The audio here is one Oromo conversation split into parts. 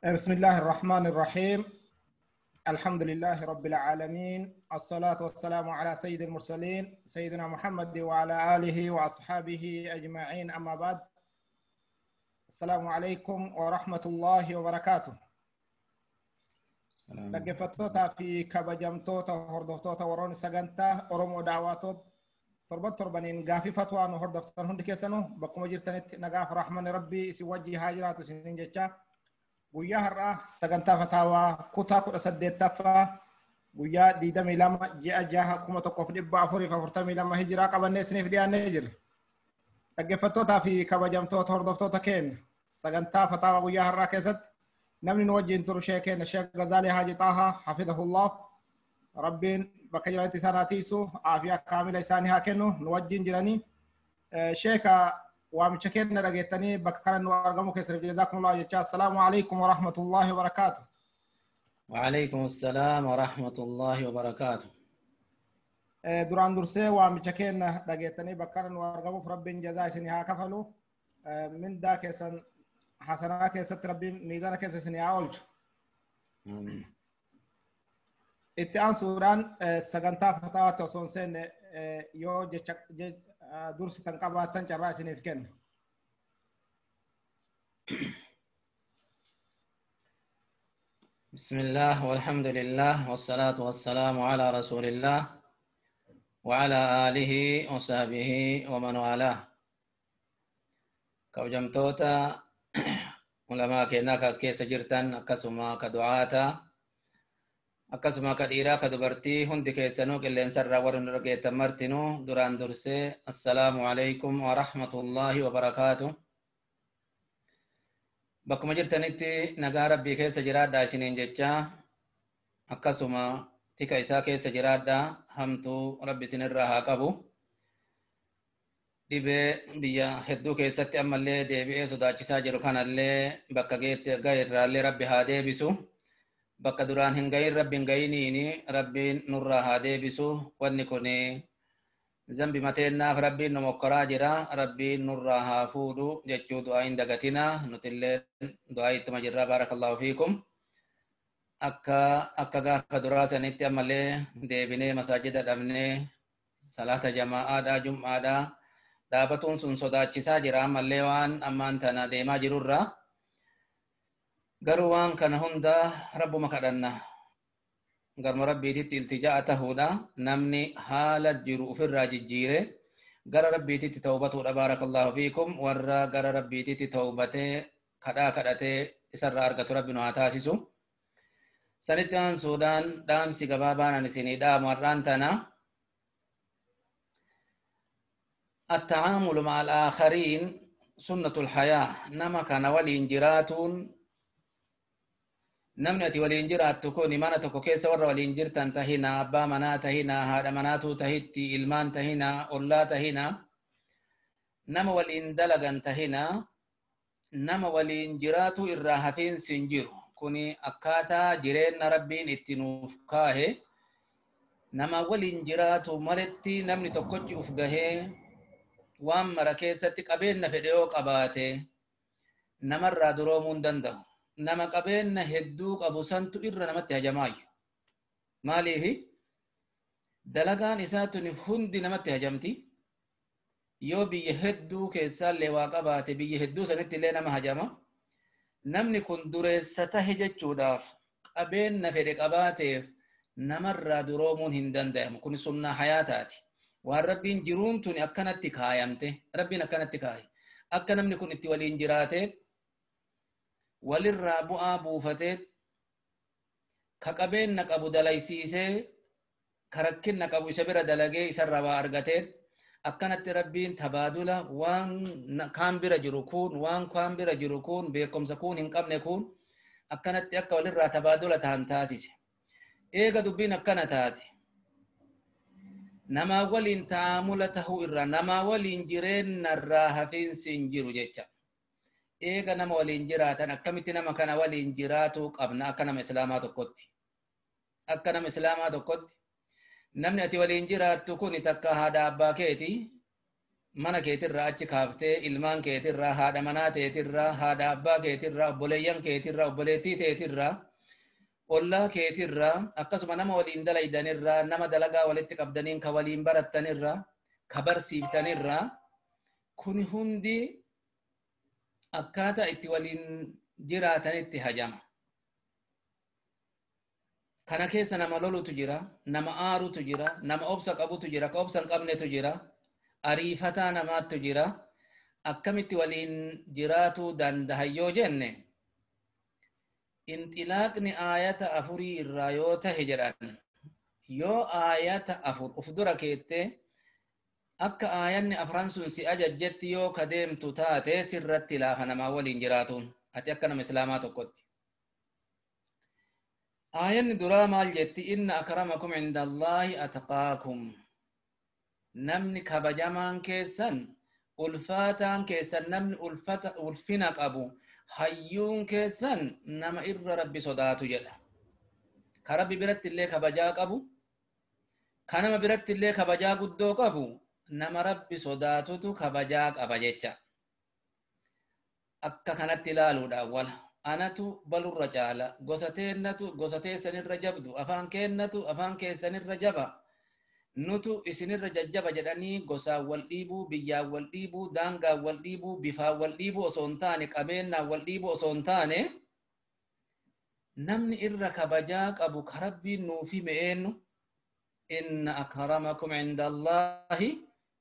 بسم الله الرحمن الرحيم. الحمد لله رب العالمين، الصلاة والسلام على سيد المرسلين سيدنا محمد وعلى آله وأصحابه أجمعين، أما بعد. السلام عليكم ورحمة الله وبركاته. Dhaggeeffattoota fi kabajamtoota hordoftoota warroonni sagantaa Oromoo Daawwaa torban torbaniin gaafii fatwaa nu hordoftan hundi keessanuu bakkuma jirtanitti nagaaf rahmanni rabbii isin wajjii haa jiraatu isiniin jecha guyyaa har'aa sagantaa fataawaa kutaa 18ffaa guyyaa 22 ji'a 6 1442 hijiraa qabannee isiniif dhiyaannee jirra. Dhaggeeffattootaa fi kabajamtoota hordoftoota keenya sagantaa fataawaa guyyaa har'aa keessatti namni nu wajjin turu sheekh keenya Sheekh Gazaalee Haaji Xaahaa hafidhahullah, rabbiin bakka jiranitti isaan haa tiisu, aafiyaa kaamila isaanii haa kennu, nu wajjin jiranii. Sheeka waamicha keenya dhageettanii bakka kana nu argamu keessaniif jazaakumullah jecha. Assalaamu alaikum wa rahmatullahi wa barakaatu. وعليكم السلام ورحمة الله وبركاته. Duraan dursee waamicha keenya dhageettanii bakka kana nu argamuuf rabbiin jazaa isinii haa kafalu. Mindaa keessan hasanaa keessatti rabbiin miizaana keessa isinii haa oolchu. Itti aansuudhaan sagantaa fatawaatti osoo hin seenne yoo jecha dursitan qabaattan carraa isiniif kenna. بسم الله والحمد لله والصلاة والسلام على رسول الله وعلى آله وصحبه ومن والاه. كوجمتوتا علماء كنا كاس كيس جرتن أكسما كدعاتا أكسما كديرا كدبرتي هندي كيسنو كلين سر ورن رجيت مرتنو دران درسي. السلام عليكم ورحمة الله وبركاته. Bakkuma jirtanitti nagaa rabbii keessa jiraadhaa isiniin jecha, akkasuma tika isaa keessa jiraadhaa, hamtuu rabbi isinirraa haa qabu. Dhibee biyya hedduu keessatti ammallee deebi'ee sodaachisaa jiru kanallee bakka gahe irraallee rabbi haa deebisu. Bakka duraan hin gahin rabbi hin gahiniini rabbiin nurraa haa deebisu. Wanni kun zambi mateennaaf rabbiin nu mokkoraa jira, rabbiin nurraa haa fuudhu jechuu du'aa hin dagatina. Nutillee du'aa ittuma jirra. Baarakallahu fiikum. Akka gaafa duraa sanitti ammallee deebinee masaajida dhabnee salaata jamaa'aadhaa jum'aadhaa dhaabatuun sun sodaachisaa jira ammallee waan ammaan tana deemaa jirurra. Garuu waan kana hunda rabbuma kadhanna. Garma rabbiititti iltijaa'a tahuudha. Namni haala jiru ofirraa jijjiire gara rabbiititti tawbatuudha. Baarakallahu fiikum. Warra gara rabbiititti tawbatee kadhaa kadhatee isarraa argatu rabbi nu haa taasisu. Sanitti aansuudhaan dhaamsi gabaabaan ani isinii dhaamu har'aan tana. التعامل مع الآخرين سنة الحياة. نما كان ولين جراتون namni ati waliin jiraattu kun mana tokko keessa warra waliin jirtan tahina, abbaa manaa tahina, haadha manaatuu tahitti, ilmaan tahina, ollaa tahina, nama waliin dalagan tahina, nama waliin jiraatu irraa hafiinsi hin jiru. Kuni akkaataa jireenya rabbiin itti nuuf kaahe. Nama waliin jiraatu maletti namni tokkochi uf gahee waan mara keessatti qabeenya fedhe yoo qabaate namarraa duroomuu hin danda'u. Nama qabeenya hedduu qabu santu irra namatti hajamaayu. Maaliifi dalagaan isaa tuni hundi namatti hajamti. Yoo biyya hedduu keessaallee waa qabaate biyya hedduu sanitti illee nama hajama. Namni kun dureessa tahe jechuudhaaf qabeenya fedhe qabaateef namarraa duroomuun hin danda'amu. Kun sunnaa hayaataati. Waan rabbiin jiruun tuni akkanatti kaayamte, rabbiin akkanatti kaaye. Akka namni kun itti waliin jiraate walirraa bu'aa buufatee ka qabeenya qabu dalaysiisee ka rakkinna qabu isa bira dalagee isarraa waa argatee akkanatti rabbiin tabaadula waan kaan bira jiru kun waan kaan bira jiru kun beekumsa kun hin qabne kun akkanatti akka walirraa tabaadula ta'an taasise. Eega dubbiin akkana taate namaa waliin taamula tahuu irraa namaa waliin jireenya irraa hafiinsi hin jiru jecha. Eega nama waliin jiraatan akkamitti nama kana waliin jiraatuu qabna akka nama islaamaa tokkotti. Akka nama islaamaa tokkotti namni ati waliin jiraattu kun takka haadha abbaa keeti, Mana keetirraa achi kaaftee ilmaan keetirraa haadha manaa teetirraa haadha abbaa keetirraa obboleeyyan keetirraa obboleettii teetirraa ollaa keetirraa akkasuma nama waliin dalaydanirraa nama dalagaa walitti qabdaniin ka waliin barattanirraa ka barsiiftanirraa kun hundi akkaataa itti waliin jiraatanitti hajama. Kana keessa nama lolutu jira, nama aarutu jira, nama obsa qabutu jira, ka obsa hin qabnetu jira, ariifataa namaattu jira. Akkamitti waliin jiraatuu dandahan yoo jenne inxilaaqni aayata afurii irraa yoo tahe jedhan yoo aayata afur uf dura keettee akka aayanni afran sun si ajajjetti yoo ka deemtu taate sirratti laafa namaa waliin jiraatuun ati akka nama islaamaa tokkotti. Aayanni duraa maal jetti? Inna akramakum inda Allaahi atqaakum. Namni kabajamaan keessan ulfaataan keessan namni ulfina qabu hayyuun keessan nama irra rabbi sodaatu jedha. Ka rabbi biratti illee kabajaa qabu, ka nama biratti illee kabajaa guddoo qabu, nama rabbi sodaatutu kabajaa qaba jecha. Akka kanatti ilaaluudha awwala. Anatu balurra caala, gosa teennatu gosa teessanirra jabdu, afaan keennatu afaan keessanirra jaba, nutu isinirra jajjaba jedhanii gosaan wal dhiibuu, biyyaan wal dhiibuu, daangaan wal dhiibuu, bifaan wal dhiibuu osoo hin taane, qabeennaan wal dhiibuu osoo hin taane, namni irra kabajaa qabu ka rabbiin nuuf hime eenyu? Inna akramakum inda Allaahi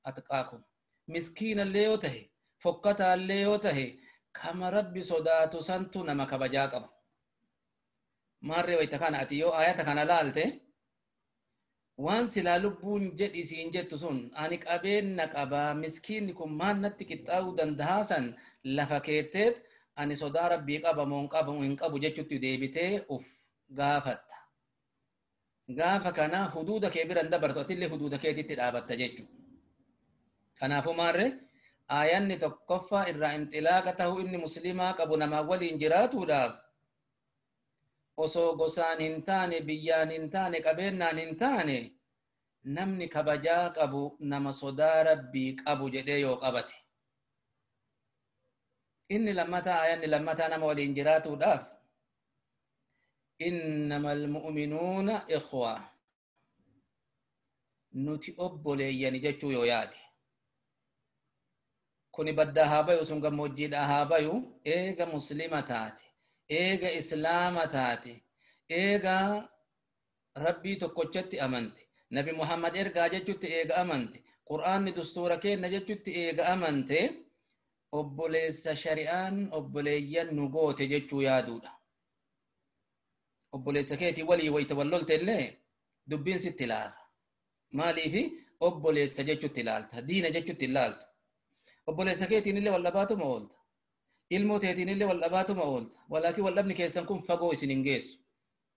atqaakum. Miskiinallee yoo tahe, fokkataallee yoo tahe, kama rabbi sodaatu santu nama kabajaa qaba. Maarree wayita kana ati yoo ayata kana laalte waan silaa lubbuun jedhi siin jettu sun ani qabeenna qabaa miskiinni kun maal natti qixxaa'uu dandahaa san lafa keetteet ani sodaa rabbii qaba moo hin qabu jechutti deebitee uf gaafatta. Gaafa kana huduuda kee bira hin dabartu atillee huduuda keetitti dhaabatta jechuudha. Kanaafuu maarree aayanni tokkoffaa irraa inxilaaqa tahuu inni muslimaa qabu namaa waliin jiraatuudhaaf osoo gosaan hin taane, biyyaan hin taane, qabeennaan hin taane namni kabajaa qabu nama sodaa rabbii qabu jedhee yoo qabate. Inni lammataa aayanni lammataa nama waliin jiraatuudhaaf innamal mu'minuuna ikhwaa nuti obboleeyyani jechuu yoo yaade. Kuni baddaa haa bayu sun gammoojjiidhaa haa bayu eega muslima taate eega islaama taate eega rabbii tokkochatti amante nabi Muhammad ergaa jechutti eega amante qur'aanni dustuura kenna jechutti eega amante obboleessa shari'aan obboleeyyan nu goote jechuu yaaduudha. Obboleessa keetii walii wayita wal lolte illee dubbiin sitti laafa. Maaliifi obboleessa jechutti ilaalta diina jechutti ilaaltu. Obboleessa keetiin illee wal dhabaatuma oolta. Ilmoo teetiin illee wal dhabaatuma oolta. Walaakin wal dhabni keessan kun fagoo isin hin geessu.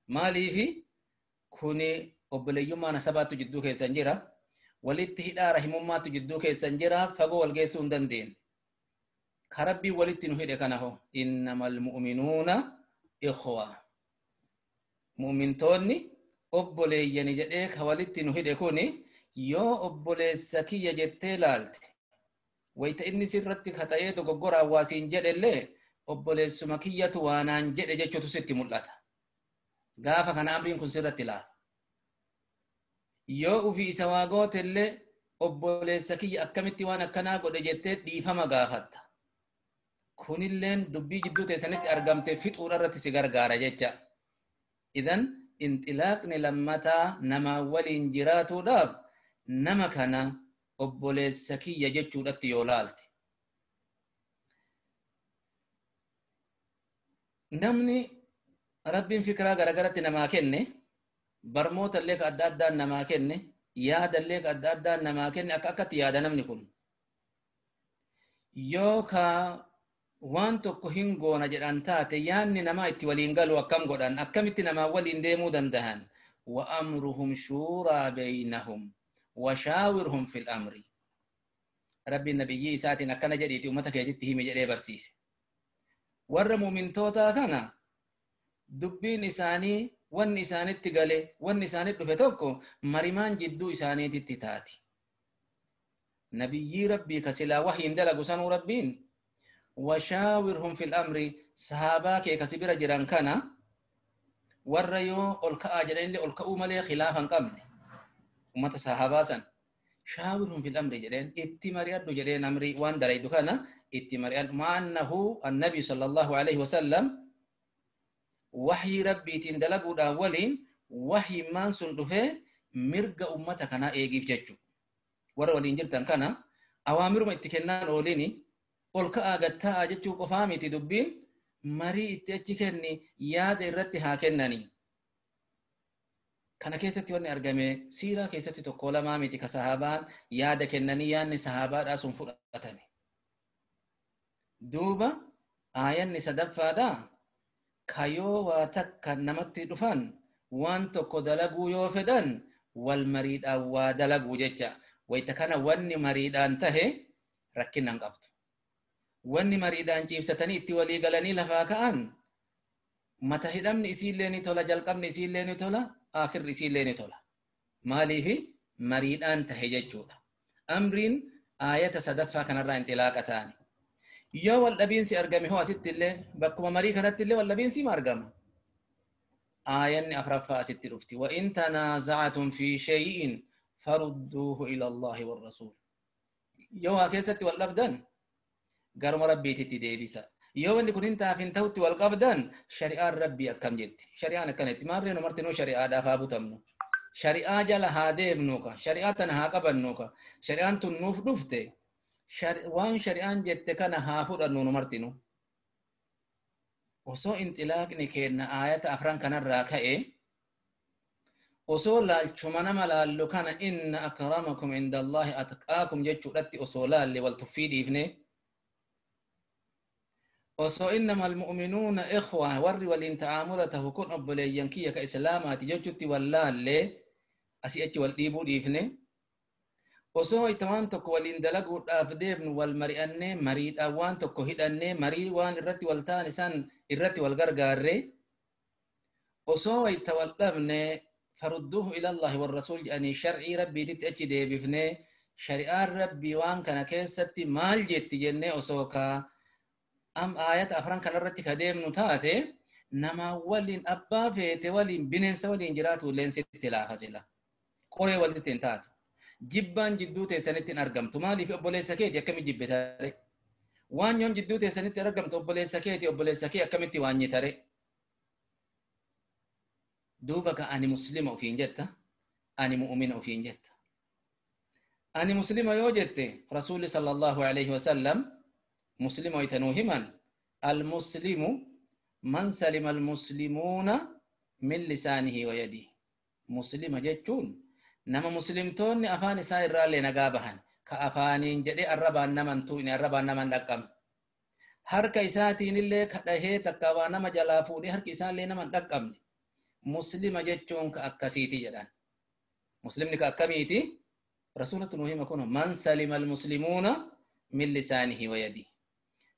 Maaliifi kuni obboleeyyummaa nasabaattu jidduu keessan jira. Walitti hidhaa rahimummaattu jidduu keessan jira. Fagoo wal geessuu hin dandeenye. Ka rabbiin walitti nu hidhe kana hoo innamal mu'minuuna ikhwa. Mu'mintoonni obboleeyyani jedhee ka walitti nu hidhe kuni yoo obboleessa kiyya jettee laalte wayita inni sirratti kata'ee dogoggoraan waa siin jedhellee obboleessuma kiyyatu waanaan jedhe jechuutu sitti mul'ata. Gaafa kana amriin kun sirratti laafa. Yoo ufii isa waa gootellee obboleessa kiyya akkamitti waan akkanaa godhe jettee dhiifama gaafatta. Kunilleen dubbii jidduu teessanitti argamte fixuudha irratti si gargaara jecha. Idan inxilaaqni lammataa namaa waliin jiraatuudhaaf nama kana obboleessa kiyya jechuudhatti yoo laalte. Namni rabbiin fikiraa garagaratti namaa kenne, barmoota illee ka adda addaan namaa kenne, yaada illee ka adda addaan namaa kenne akka akkatti yaada namni kun. Yoo ka waan tokko hin goona jedhan taate yaanni namaa itti waliin galu akkam godhan akkamitti namaa waliin deemuu dandahan wa amruhum shuuraa beeynahum wa shaawirhum fil amri. Rabbiin nabiyyii isaatiin akkana jedhiiti uummata keetitti himi jedhee barsiise. Warra mu'mintootaa kana dubbiin isaanii wanni isaanitti gale wanni isaanitti dhufe tokko marimaan jidduu isaaniititti taati. Nabiyyii Rabbii ka silaa wahyiin dalagu sanuu Rabbiin washaawirhum fil amri, sahaabaa kee kasi bira jiran kana warra yoo ol ka'aa jedhanillee ol ka'uu malee khilaafa hin qabne ummata sahaabaa san shaawirhum fil amri jedheen, itti mari'adhu jedheen. Amrii waan dalaydu kana itti mari'adhu. Maannahu annabi sallallahu alaihi wasallam waxyii Rabbiitiin dalaguudhaan waliin waxyimmaan sun dhufee mirga ummata kanaa eegiif jechu. Warra waliin jirtan kana awaamiruma itti kennaan oolini, ol ka'aa gattaa'aa jechuu qofaa miti dubbiin, marii itti achi kenni, yaada irratti haa kennanii. Kana keessatti wanni argame siiraa keessatti tokko lamaa miti ka sahaabaan yaada kennanii yaadni sahaabaadhaa sun fudhatame. Duuba aayanni sadaffaadhaa kayoo waa takka namatti dhufan, waan tokko dalaguu yoo fedhan wal mariidhaan waa dalaguu jecha. Wayita kana wanni mariidhaan tahe rakkina hin qabdu. Wanni mariidhaan ciibsatanii itti walii galanii lafaa ka'an mata hidhamni isiillee ni tola, jalqabni isiillee ni tola, akhirri isiillee ni tola. Maaliifi mariidhaan tahe jechuudha. Amriin aayata sadaffaa kanarraa inxilaaqa ta'ani. Yoo wal dhabiinsi argame hoo, asitti illee bakkuma marii kanatti illee wal dhabiinsi ma argama. Aayanni afraffaa asitti dhufti. Wa in tanaaza'atum fi shay'in farudduuhu ila Allaahi warrasuul. Yoo waa keessatti wal dhabdan garuma Rabbiititti deebisa. Yoo wanni kun hin taaf hin ta'utti wal qabdan, shari'aan Rabbii akkam jetti? Shari'aan akkana jetti. Maarree nu martinuu shari'aadhaaf haa butamnu. Shari'aa jala haa deemnuuka. Shari'aa tana haa qabannuuka. Shari'aan tun nuuf dhufte, waan shari'aan jette kana haa fudhannu nu martinu. Osoo inxilaaqni keenna aayata afran kanarraa ka'e, osoo laalchuma nama laallu kana inna akramakum inda Allaahi atqaakum jechuudhatti osoo laalle, wal tuffii dhiifne, osoo innama almu'minuuna ikhwa, warri waliin ta'aamula tahu kun obboleeyyan kiyya ka islaamaati jechutti wal laalle, asii achi wal dhiibuu dhiifne, osoo itti waan tokko waliin dalaguudhaaf deemnu wal mari'annee, mariidhaan waan tokko hidhannee, marii waan irratti wal ta'an isaan irratti wal gargaarre, osoo itti wal dhabne farudduuhu ila Allaahi warrasuul jedhanii shar'ii Rabbiititti achi deebifnee, shari'aan Rabbii waan kana keessatti maal jetti jennee, osoo ka am aayata afran kanarratti ka deemnu taate, nama waliin abbaa feete waliin bineensa waliin jiraatu illeen sitti laafa sila. Qoree walitti hin taatu. Jibbaan jidduu teessanitti hin argamtu. Maaliif? Obboleessa keeti, akkamitti jibbitare? Waan yoon jidduu teessanitti argamtu, obboleessa keeti, obboleessa kee akkamitti waanyitare? Duuba ka ani muslima ofiin jetta, ani mu'mina ofiin jetta. Ani muslima yoo jette, Rasuulli sallallahu alaihi wasallam muslima wayta nuu himan, almuslimu man salima almuslimuuna min lisaanihi wa yadihi. Muslima jechuun nama muslimtoonni afaan isaa irraallee nagaa bahan, ka afaaniin jedhee arrabaan naman tuqne, arrabaan naman dhaqqabne. Harka isaatiin illee kadhahee takka waa nama jalaa fuudhee harki isaallee naman dhaqqabne. Muslima jechuun ka akkasiiti jedhan. Muslimni ka akkamiiti? Rasuulatu nuu hima kun: man salima almuslimuuna min lisaanihi wa yadihi.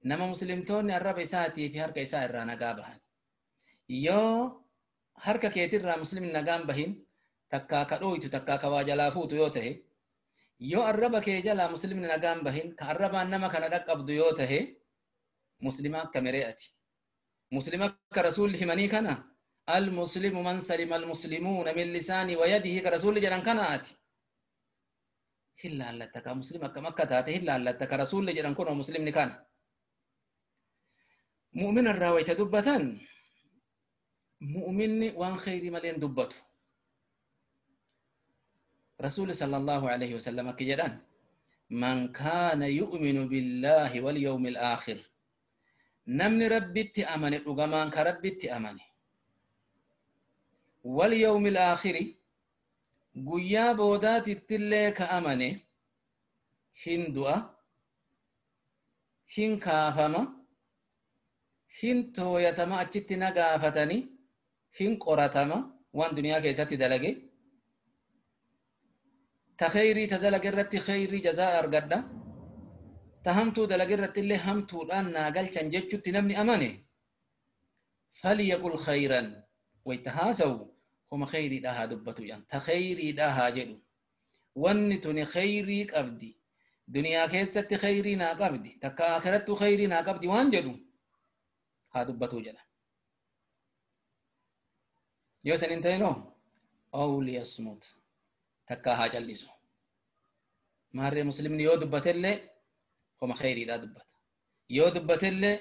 Nama muslimtoonni arraba isaatii fi harka isaa irraa nagaa bahan. Yoo harka keetirraa muslimni nagaan bahin, takkaa ka dhooytu, takkaa ka waa jalaa fuutu yoo tahe, yoo arraba kee jalaa muslimni nagaan bahin, ka arrabaan nama kana dhaqqabdu yoo tahe, muslima akka miree ati? Muslima akka Rasuulli himanii kana, almuslimu man salima almuslimuuna min lisaanii wa yadihi, ka Rasuulli jedhan kana ati hin laallatta. Ka muslima akkam akka taate hin laallatta. Ka Rasuulli jedhan kunoo muslimni kana. Mu'mina irraa wayta dubbatan, mu'minni waan kheyrii malee hin dubbatu. Rasuulli sallallahu alaihi wasallam akka jedhan: man kaana yu'minu billaahi wal yawmil aakhir, namni Rabbitti amane, dhugamaan ka Rabbitti amane, wal yawmil aakhiri, guyyaa boodaatittillee ka amane, hin du'a, hin kaafama, hin tooyatama, achitti na gaafatani, hin qoratama, waan duniyaa keessatti dalage, ta kheyrii ta dalage irratti kheyrii jazaa argadha, ta hamtuu dalage irratti illee hamtuudhaan naa galchan jechutti namni amane, falyaqul khayran, wayta haasawu homa kheyriidha haa dubbatu jedhan, ta kheyriidha haa jedhu. Wanni tuni kheyrii qabdi. Duniyaa keessatti khayrii naa qabdi takka akhirattu khayrii naa qabdi waan jedhu haa dubbatuu jedha. Yoo san hin ta'inoo aw liyasmut takka haa callisu. Maarree muslimni yoo dubbatellee homa khayriidhaa dubbata. Yoo dubbatellee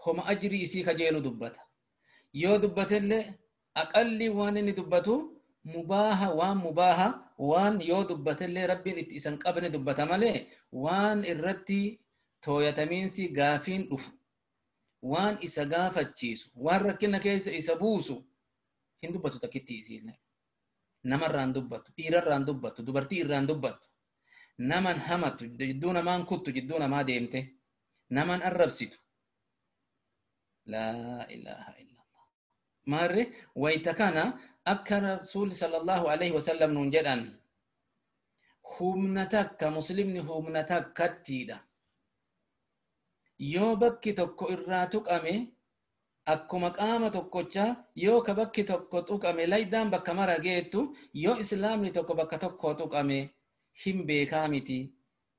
homa ajrii isii kajeelu dubbata. Yoo dubbatellee aqalli waan inni dubbatu mubaaha waan mubaaha waan yoo dubbatellee rabbiin itti isan qabne dubbata malee waan irratti tooyatamiinsi gaafiin dhufu waan isa gaafachiisu waan rakkina keessa isa buusu hin dubbatu takkitti isiillee. Namarraan dubbatu, dhiirarraan dubbatu, dubartii irraan dubbatu, naman hamatu, jidduu namaan kuttu, jidduu namaa deemte, naman arrabsitu. Laa ilaaha illallah. Maarre wayita kana akka rasuulli sallallahu alaihi wasallam nuun jedhan humna takka muslimni humna takkattiidha. Yoo bakki tokko irraa tuqame akkuma qaama tokkochaa yoo ka bakki tokko tuqame laydaan bakka mara geettu yoo islaamni tokko bakka tokko tuqame hin beekaa miti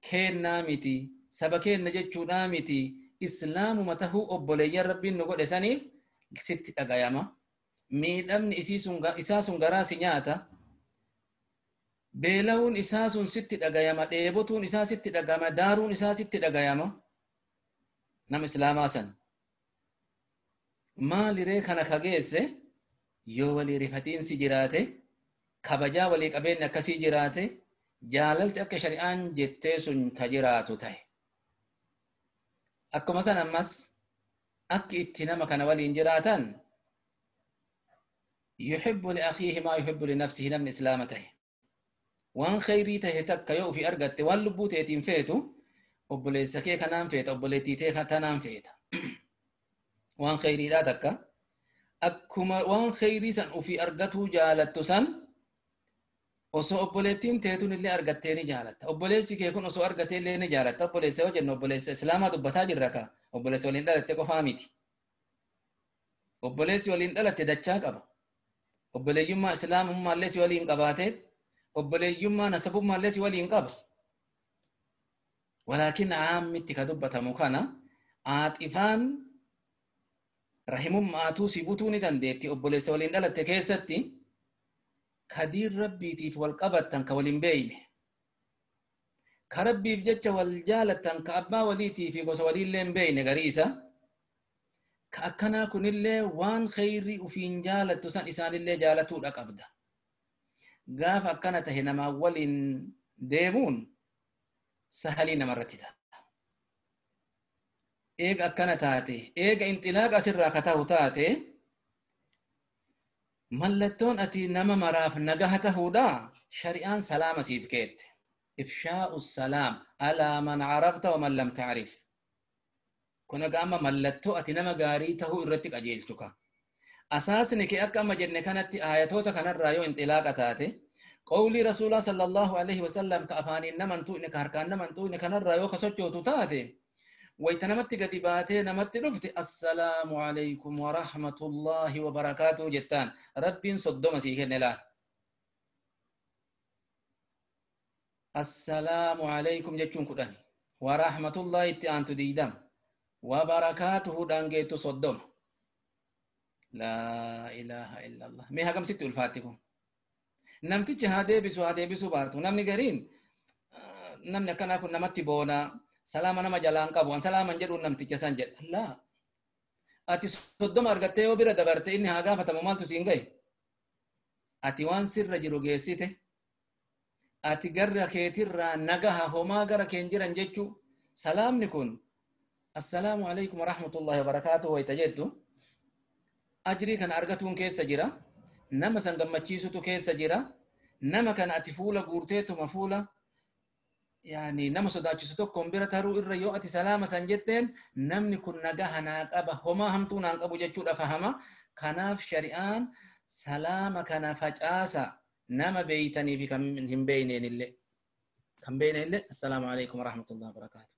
keennaa miti saba keenna jechuudhaa miti islaamuma tahuu obboleeyyan rabbiin nu godhe saniif sitti dhagayama. Miidhamni isaa sun garaa si nyaata. Beela'uun isaa sun sitti dhagayama. Dheebotuun isaa sitti dhagayama. Daaruun isaa sitti dhagayama. Nama islaamaa san. Maaliree kana kageesse yoo walii rifatiinsi jiraate kabajaa walii qabeenyi akkasii jiraate jaalalti akka shari'aan jettee sun ka jiraatu ta'e. Akkuma san ammas akki itti nama kana waliin jiraatan yuhibbu li akhiihi maa yuhibbu li nafsihi namni islaama ta'e. Waan khayrii ta'e takka yoo ofii argatte waan lubbuu teetiin feetu obboleessa kee kanaan feeta obboleettii tee tanaan feeta. Waan khayriidhaa takka akkuma waan khayrii san ofii argatuu jaalattu san osoo obboleettiin teetun illee argattee ni jaalatta. Obboleessi kee kun osoo argatee illee ni jaalatta. Obboleessa yoo jennu obboleessa islaamaa dubbataa jirra ka obboleessa waliin dhalatte qofaa miti. Obboleessi waliin dhalatte dachaa qaba. Obboleeyyummaa islaamummaallee si waliin qabaatee obboleeyyummaa nasabummaallee si waliin qaba. Walaakin caammitti ka dubbatamu kana aaxifaan rahimummaatuu si butuu ni dandeetti obboleessa waliin dhalatte keessatti kadiin rabbiitiif wal qabattan ka waliin beeyne ka rabbiif jecha wal jaalattan ka abbaa waliitii fi gosa waliillee hin beeyne garii isa ka akkanaa kunillee waan khayrii ufiin jaalattu san isaanillee jaalatuudha qabda. Gaafa akkana tahe namaa waliin deemuun sahalii namarratti ta'a. Eega akkana taate eega inxilaaqa asirraa ka tahu taate mallattoon ati nama maraaf nagaha tahuudha shari'aan salaama siif keette. Ifshaa'u salaam alaa man carafta wa man lam tacrif. Kun egaa amma mallattoo ati nama gaarii tahuu irratti qajeelchu ka. Asaasni kee akka amma jenne kanatti aayatoota kanarraa yoo inxilaaqa taate qawlii rasuulaa sallallahu alaihi wasallam ka afaaniin naman tuqne ka harkaan naman tuqne kanarraa yoo ka sochootu taate wayta namatti gadi baatee namatti dhufte assalaamu alaykum warahmatullaahi wabarakaatuhu jettaan rabbiin 30 sii kenne laal. Assalaamu alaykum jechuun 10 warahmatullaahi itti aantu 20 wabarakaatuhu dhangeettu 30. Laa ilaaha illallah. Mee hagam sitti ulfaatti kun? Namtichi haa deebisu haa deebisuu baatu. Namni gariin namni akkanaa kun namatti boonaa salaama nama jalaan qabu an salaaman jedhuun namticha san jedha. Laa. Ati 30 argattee yoo bira dabarte inni haa gaafatamu maaltu siin gahe? Ati waan sirra jiru geessite. Ati gara keetirraa nagaha homaa gara keen jiran jechuu salaamni kun assalaamu alaykum warahmatullaahi wabarakaatuhu wayta jettu ajrii kana argatuun keessa jira. Nama san gammachiisutu keessa jira. Nama kana ati fuula guurteetuma fuula yaani nama sodaachisu tokkoon bira taruu irra yoo ati salaama san jetteen namni kun nagaha naa qaba homaa hamtuu naan qabu jechuudha fahama. Kanaaf shari'aan salaama kana facaasa nama beeytanii fi kan hin beeyneen illee. Kan beeyne illee assalaamu alaykum warahmatullahi wabarakaatuh.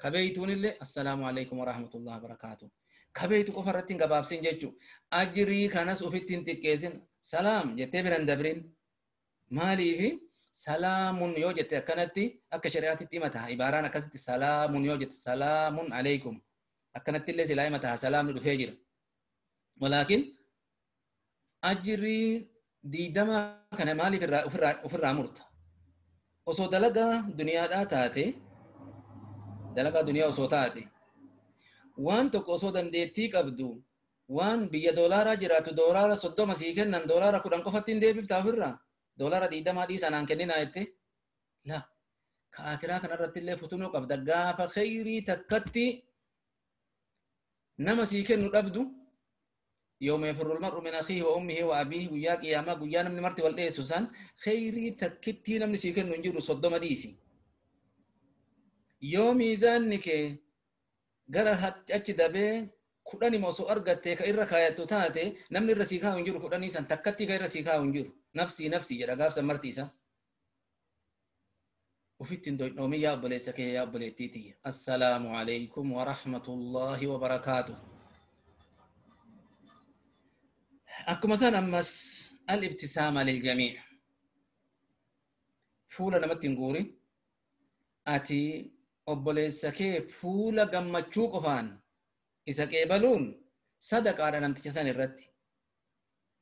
Ka beeytuun illee assalaamu alaykum warahmatullahi wabarakaatuh. Ka beeytu qofa irratti hin gabaabsin jechuu. Ajrii kanas ofitti hin xiqqeessin. Salaam jettee bira hin dabrin. Maaliifi Salaamun yoo jette akkanatti akka shari'aatitti himata. Ibaaraan akkasitti salaamun yoo jette salaamun alaykum. Akkanatti illee silaa himata salaamni dhufee jira. Walaakin ajrii 20 kana maaliif ofirraa murta? Osoo dalagaa duniyaadhaa taate, dalagaa duniyaa osoo taate, waan tokko osoo dandeettii qabdu, waan biyya doolaaraa jiraatu doolaara 30 sii kennan doolaara 10 qofatti hin deebiftaa ofirraa? Doolaara 20 dhiisaa naan kenninaa jette? La, ka akiraa kanarratti illee futunuu qabda. Gaafa kheyrii takkatti nama sii kennu dhabdu, yooma yafirru almar'u min akhiihi wa ummihi wa abiihi, guyyaa qiyaamaa guyyaa namni marti wal dheessu san kheyrii takkittii namni sii kennu hin jiru 30 dhiisi. Yoo miizaanni kee gara achi dabee 10 osoo argattee ka irra kaayattu taate namni irra sii kaa'u hin jiru 10 san takkattii ka irra sii kaa'u hin jiru. Nafsii nafsii jedha gaafsan marti isa. Ofitti hin doy'oomin yaa obboleessa kee yaa obboleettii tiyya. Assalaamu alaykum wa rahmatullaahi wa barakaatuh. Akkuma san ammas al-ibtisaama liljamii. Fuula namatti hin guurin. Ati obboleessa kee fuula gammachuu qofaan isa qeebaluun sadaqaadha namticha san irratti.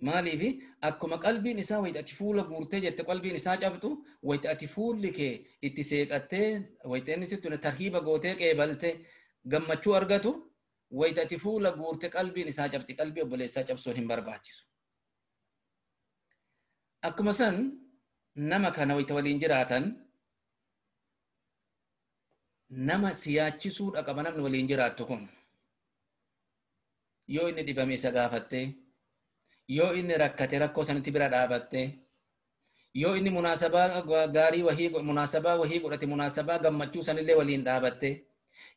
Maaliifi akkuma qalbiin isaa wayita ati fuula guurtee jette qalbiin isaa cabxu, wayita ati fuulli kee itti seeqattee, wayita inni sitti tarhiiba gootee qeebalte gammachuu argatu, wayita ati fuula guurte qalbiin isaa cabxi. Qalbii obboleessaa cabsuun hin barbaachisu. Akkuma san nama kana wayita waliin jiraatan nama siyaachisuudha qaba namni waliin jiraattu kun. Yoo inni dhibame isa gaafattee, yoo inni rakkate rakkoo sanitti bira dhaabattee, yoo inni munaasabaa gaarii wahii munaasabaa wahii godhate munaasabaa gammachuu sanillee waliin dhaabattee,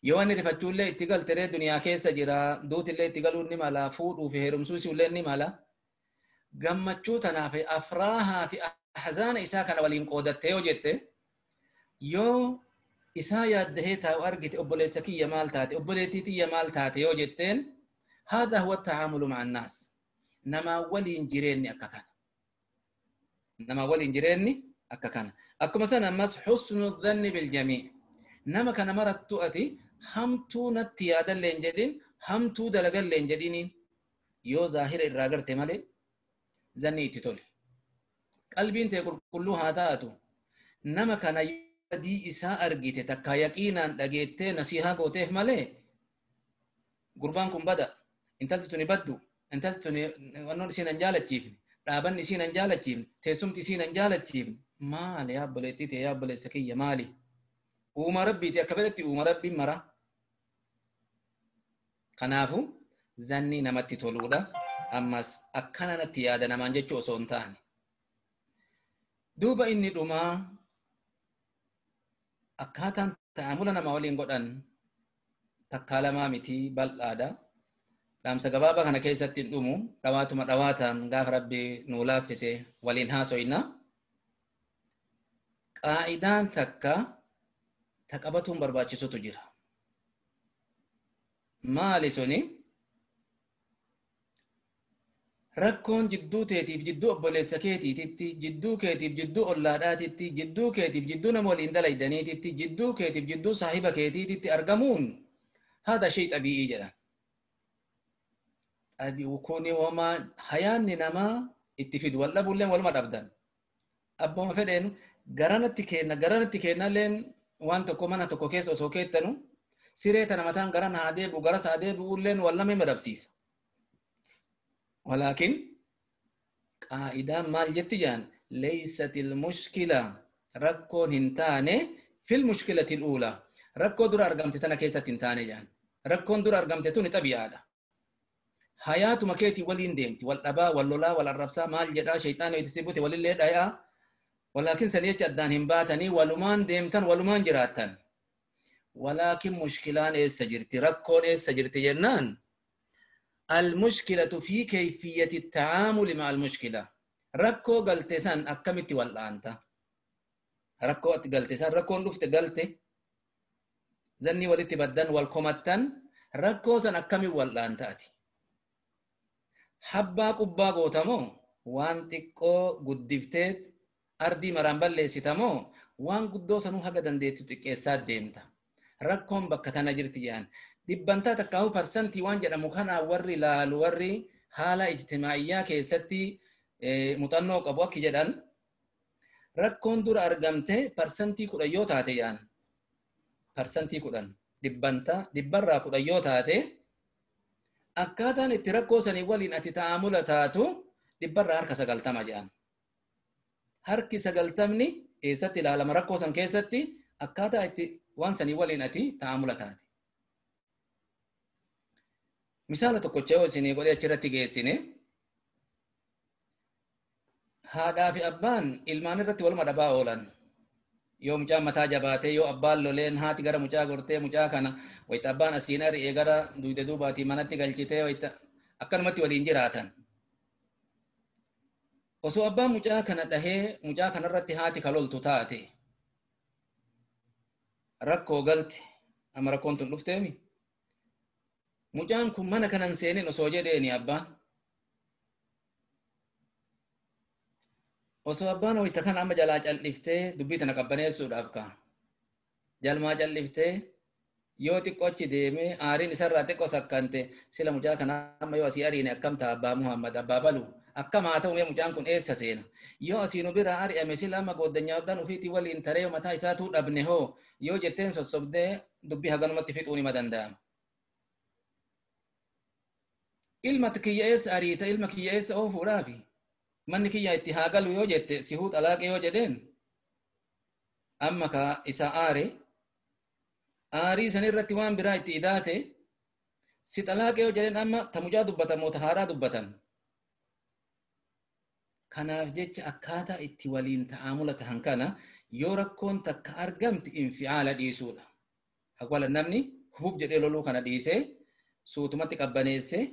yoo inni rifachuullee itti galteree duniyaa keessa jira, duutillee itti galuun ni mala, fuudhuu fi heerumsuu isiullee ni mala. Gammachuu tanaaf afraahaa fi ahzaana isaa kana waliin qoodattee yoo jette, yoo isaa yaaddahee taa'u argite obboleessa kiyya maal taate, obboleettii tiyya maal taate yoo jetteen, هذا هو التعامل مع الناس. نما ولين جيريني أكاكانا. نما ولين جيريني أكاكانا. أكو مثلا مس حسن الظن بالجميع. نما كان مرت تؤتي همتو نتيادا لينجدين همتو دلقا لينجديني يو ظاهر الراجر تمالي زني تتولي. قلبي انت يقول كلها تاتو. نما كان يدي إساء أرجيتي تكا يقينا لقيتي نصيحة قوتيف مالي. قربانكم بدأ. Intalti tuni baddu, intalti tuni wannoon isiin hin jaalachiifne, dhaabanni isiin hin jaalachiifne, teessumti isiin hin jaalachiifne. Maali yaa obboleettii ta'e yaa obboleessa kiyya maali? Uuma rabbiiti akka fedhetti uuma rabbiin mara. Kanaafuu zanni namatti toluudha. Ammas akkana natti yaada namaan jechuu osoo hin taane. Duuba inni dhumaa akkaataan ta'amula nama waliin godhan takkaa lamaa miti bal'aadha. Dhaamsa gabaabaa kana keessatti hin dhumu, dhawaatuma dhawaataan gaafa rabbi nuu laaffise waliin haasoyna. Qaa'idaan takka taqabatuun barbaachisutu jira. Maali suni? Rakkoon jidduu teetiif jidduu obboleessa keetiititti, jidduu keetiif jidduu ollaadhaatitti, jidduu keetiif jidduu nama waliin dalaydaniititti, jidduu keetiif jidduu saahiba keetiititti argamuun haadha shii xabii'ii jedhan. Kuni wama hayaanni namaa itti fidu wal dhabuulleen waluma dhabdan. Abbooma fedheen garanatti kenna garanatti kennalleen waan tokko mana tokko keessa osoo keettanu siree tana mataan garan haa deebi'u garas haa deebi'uulleen wal nama hima dhabsiisa. Walaakin qaa'idaan maal jetti jaan leeysatil mushkila rakkoon hin taane fil mushkilatil uulaa rakkoo dura argamte tana keessatti hin taane jaan rakkoon dura argamte tuni xabi'aadha. Hayaatuma keetii waliin deemti wal dhabaa wal lolaa wal arrabsaa maal jedhaa shayxaana itti sibute walillee dhayaa walaakin sanii jecha addaan hin baatanii walumaan deemtan walumaan jiraattan. Walaakin mushkilaan eessa jirti rakkoon eessa jirti jennaan المشكلة في كيفية التعامل مع المشكلة. ركو قلتسان أكملت ولا أنت ركو قلتسان ركو نفت قلت زني ولدت بدن والكمتن ركو سن أكمل ولا أنت أتي حبا قبا قوتمو وان تكو قدفتت Ardii maraan balleessita moo waan guddoo sanuu haga dandeettu xiqqeessaa deemta. Rakkoon bakka tana jirti jedhan. Dhibbantaa takkaahuu parsantii waan jedhamu kanaa warri laalu warri haala ijtimaa'iyyaa keessatti muuxannoo qabu akki jedhan rakkoon dura argamte 10% yoo taate jedhan. 10% dhibbantaa dhibbarraa 10 yoo taate akkaataan itti rakkoo sanii waliin ati ta'amula taatu dhibbarraa harka 90 jedhan. Harki 90 eessatti ilaalama rakkoo san keessatti akkaataa itti waan sanii waliin ati ta'amula taate. Misaala tokkocha yoo isinii godhee achirratti geessine haadhaa fi abbaan ilmaan irratti waluma dhabaa oolan. Yoo mucaan mataa jabaatee yoo abbaan loleen haati gara mucaa gortee mucaa kana wayita abbaan asiin ari'ee gara dugda duubaatii manatti galchitee wayita akkanumatti waliin jiraatan. Osoo abbaan mucaa kana dhahee mucaa kanarratti haati kaloltu taate rakkoo galte amma rakkoon tun dhufteemi. Mucaan kun mana kanan seenin osoo jedheeni abbaan. Osoo abbaan wayita kana amma jalaa calliftee dubbii tana qabbaneessuudhaaf ka'a. Jalmaa calliftee yoo xiqqoo achi deemee aariin isarraa xiqqoo sakkante sila mucaa kana amma yoo asii ariine akkam ta'a abbaa Muhammad abbaa balu akkam haa ta'u mee mucaan kun eessa seena yoo asii nu biraa ari'ame sila amma gooddanyaadhaan ofiitii waliin taree mataa isaatuu dhabne hoo yoo jetteen sossobdee dubbii haganumatti fixuun hima danda'ama. Ilma kiyya eessa ariita ilma kiyya eessa oofuudhaafi manni kiyya itti haa galu yoo jette sihuu xalaaqee yoo jedheen amma ka isa aare aarii san irratti waan biraa itti idaate si xalaaqee yoo jedheen amma ta mucaa dubbatan moo ta haaraa dubbatan. Kanaaf jecha akkaataa itti waliin ta'amula tahan kana yoo rakkoon takka argamti inficaala dhiisuudha. Awwala namni hub jedhee loluu kana dhiisee suutumatti qabbaneessee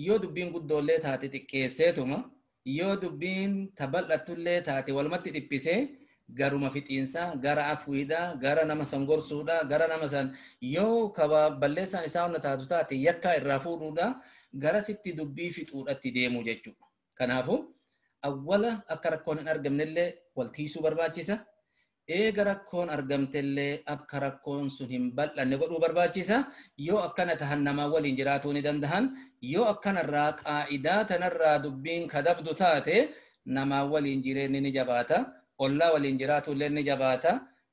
yoo dubbiin guddoollee taate xiqqeesseetuma yoo dubbiin tabal'attullee taate walumatti dhiphisee garuma fixiinsaa gara afwiidhaa gara nama san gorsuudhaa gara nama san yoo kaba balleessaan isaa hunda taatu taate yakkaa irraa fuudhuudhaa gara sitti dubbii fixuudhatti deemuu jechuudha. Kanaafuu awwala akka rakkoon hin argamnellee wal tiisuu barbaachisa. Eega rakkoon argamtellee akka rakkoon sun hin bal'anne godhuu barbaachisa. Yoo akkana tahan namaa waliin jiraatuu ni dandahan. Yoo akkanarraa qaa'idaa tanarraa dubbiin kadabdu taate namaa waliin jireenyi ni jabaata. Ollaa waliin jiraatu illee ni jabaata.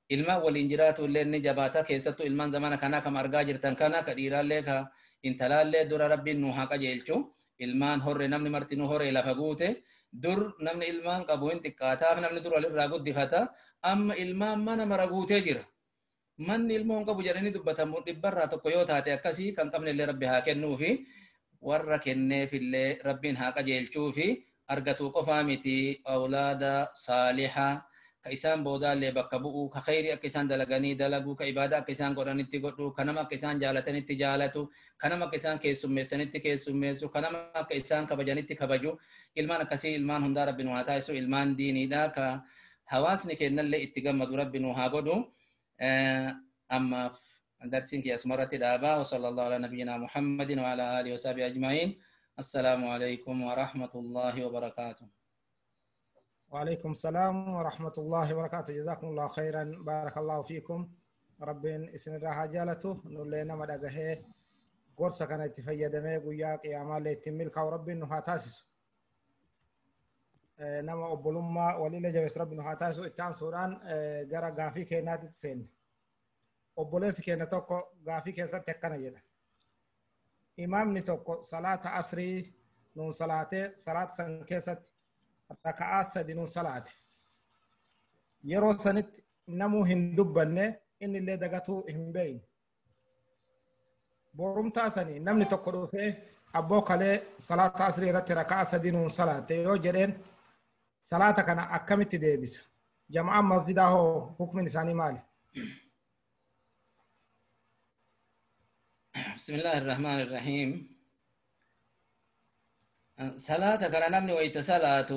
Ilmaan waliin jiraatu illee ni jabaata. Keessattuu ilmaan zamana kanaa kam argaa jirtan kana ka dhiiraallee ka intalaallee dura rabbiin nu haa qajeelchu. Ilmaan horre namni martinuu horee lafa guute. Dur namni ilmaan qabu hin xiqqaataaf namni dur walirraa guddifata. Amma ilmaan mana mara guutee jira. Manni ilmoo hin qabu jedhanii dubbatamu dhibbarraa tokko yoo taate akkasii kan qabne illee rabbi haa kennuufi warra kenneefillee rabbiin haa qajeelchuufi argatuu qofaa miti awlaada saalihaa ka isaan boodaallee bakka bu'uu ka khayrii akka isaan dalaganii dalaguu ka ibaadaa akka isaan godhanitti godhuu ka nama akka isaan jaalatanitti jaalatu ka nama akka isaan keessummeessanitti keessummeessu ka nama akka isaan kabajanitti kabaju ilmaan akkasii ilmaan hundaa rabbi nu haa taasisu ilmaan diiniidha ka hawaasni kennallee itti gammadu rabbi nu haa godhu ammaaf darsiin kiyya asumarratti dhaabaa wa sallallahu ala nabiyyina muhammadin wa ala alihi wa sahbihi ajma'iin. السلام عليكم ورحمة الله وبركاته. وعليكم السلام ورحمة الله وبركاته. جزاكم الله خيرا بارك الله فيكم. ربين اسن راها جالته نولينا مدغه غورسا كان اتفيدمه غيا قياما لتمل كاو ربين نو هاتاسس نما اوبلوما وليله جبس ربين نو هاتاسس اتان سوران غرا غافي كينات تسين اوبولس كينا توكو غافي كيسا تكنا جدا إمامني توكو صلاة عصري نون صلاة صلاة سنكست ركعة سدي نون صلاة يرو سنت نمو هندوبنة إن اللي دقتو همبين بورم تاسني نمني توكو في أبو كله صلاة عصري رت ركعة سدي نون صلاة يو جرين صلاة كان أكمل تدبس جماعة مسجد هو حكم إنساني مالي. بسم الله الرحمن الرحيم. صلاة كان نمني ويتسلاة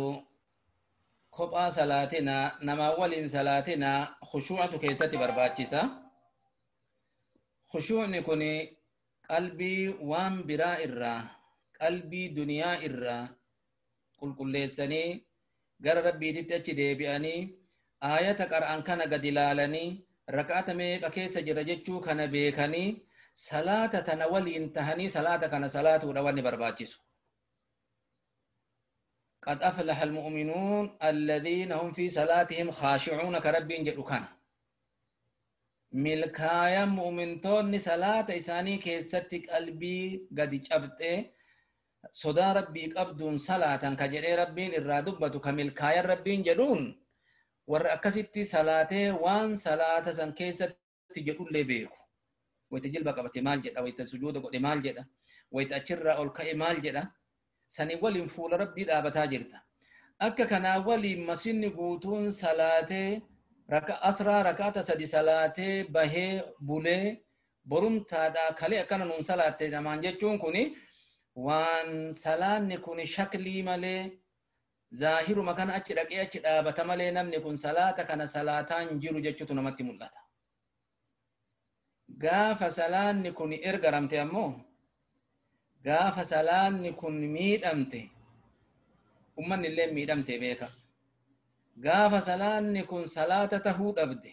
كوبا صلاتنا نما ولين صلاتنا خشوعة كيستي برباچيسا خشوع نكوني قلبي وان برا إرا قلبي دنيا إرا قل كل لساني غير ربي دي تأتي دي بأني Aayata qara'an kana gadi ilaalanii rak'ata meeqa keessa jira jechuu kana beekanii salaata tana waliin tahanii salaata kana salaatuudha wanni barbaachisu. قد أفلح المؤمنون الذين هم في صلاتهم خاشعون كربين جدو كان ملكايا مؤمنتون صلاة إساني كيستك قلبي قد جبته صدا ربي قبدون صلاة كجري ربين الرادبة كملكايا ربين جدون ورأكستي صلاة وان صلاة سن كيستك جدون لبيكو ويتجلبك أبتي مال جدا ويتسجود قد مال جدا ويتأشر أولكاي مال جدا sani waliin fuula rabbii dhaabataa jirta. Akka kanaa waliin masinni guutuun salaatee raka asraa rakaata sadi salaatee bahee bulee borumtaadhaa kalee akkana nuun salaatte namaan jechuun kuni waan salaanni kun shaklii malee zaahiruma kana achi dhaqee achi dhaabata malee namni kun salaata kana salaataan jiru jechuutu namatti mul'ata. Gaafa salaanni kun ergaramte ammoo gaafa salaanni kun miidhamte ummanni illee miidhamte beeka. Gaafa salaanni kun salaata tahuu dhabde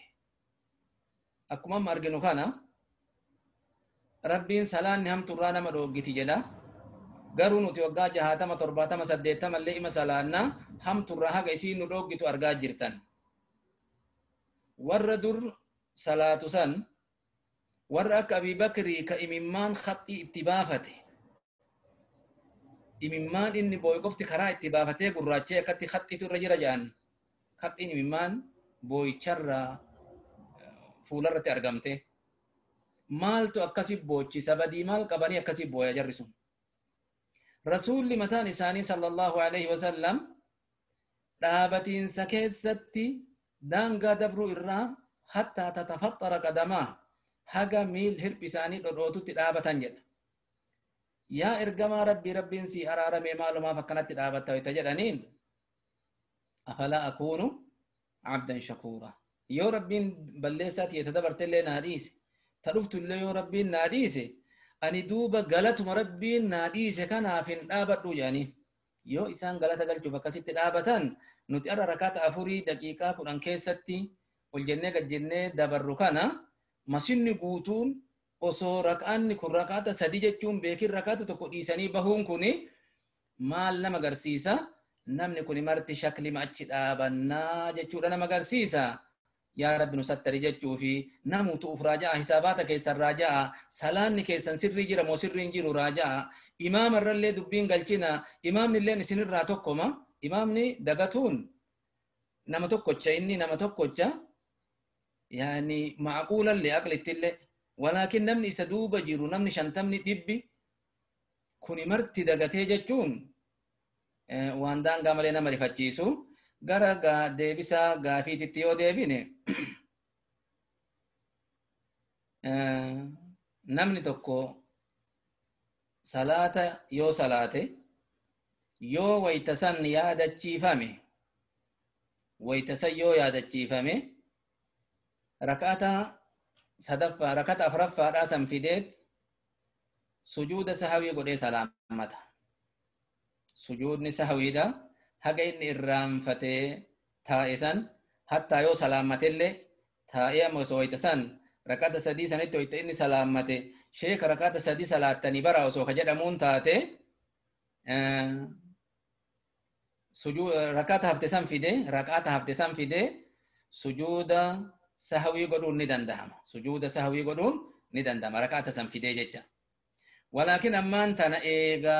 akkuma amma arginu kana rabbiin salaanni hamturraa nama dhooggiti jedha. Garuu nuti waggaa 60 70 80 illee ima salaannaa hamturraa haga isiin nu dhooggitu argaa jirtan. Warra dur salaatu san warra akka Abii Bakrii ka imimmaan khaxii itti baafate imimmaan inni boo'e qofti karaa itti baafatee gurraachee akkatti khaxxiitu irra jira jedhan. Khaxxiin imimmaan boo'icharraa fuularratti argamte. Maaltu akkasi boochisa badii maal qabanii akkasi booya jarri sun. Rasuulli mataan isaanii sallallahu alaihi wasallam dhaabatiinsa keessatti daangaa dabruu irraa hattaa tatafaxxara qadamaa haga miil hirphi isaanii dhodhootutti dhaabatan jedha. Yaa ergamaa rabbii rabbiin si araaramee maalumaaf akkanatti dhaabatta wayta jedhaniin afalaa akuunu abdan shakuura. Yoo rabbiin balleessaa tiyya dabartellee naa dhiise ta dhuftullee yoo rabbiin naa dhiise ani duuba galatuma rabbiin naa dhiise kanaaf hin dhaabadhu jedhanii. Yoo isaan galata galchuuf akkasitti dhaabatan nuti har'a rakaata 4 daqiiqaa 10 keessatti ol jennee gad jennee dabarru kana masinni guutuun osoo rak'aanni kun rakaata 3 jechuun beekin rakaata 1 dhiisanii bahuun kuni maal nama agarsiisa? Namni kun marti shaklima achi dhaabannaa jechuudha nama agarsiisa. Yaa Rabbi nu sattari jechuu fi namuutu uf raaja'a hisaabaata keessan raaja'a salaanni keessan sirrii jira moo sirrii hin jiru raaja'a imaama irrallee dubbiin galchina imaamni illeen isinirraa tokkoma imaamni dagatuun nama tokkocha inni nama tokkocha yaani macquulallee aqlittillee walaakin namni isa duuba jiru namni 50 dhibbi kuni marti dagatee jechuun waan daangaa malee nama rifachiisu. Gara deebisaa gaafiititti yoo deebine namni tokko salaata yoo salaate yoo wayta san yaadachiifame wayta san yoo yaadachiifame rak'ata sadaffaa rak'ata afuraffaadhaa san fideet sujuuda sahawii godhee salaammata. Sujuudni sahawiidha haga inni irraanfatee taa'e san hattaa yoo salaammatellee taa'ee amma osoo wayta san rak'ata 3 sanitti wayta inni salaammate sheeka rak'ata 3 salaattanii bara osoo ka jedhamuun taate rak'ata hafte san fide rak'ata hafte san fide sujuuda sahawii godhuun ni danda'ama. Sujuuda sahawii godhuun ni danda'ama rak'ata san fidee jecha. Walaakin ammaan tana eega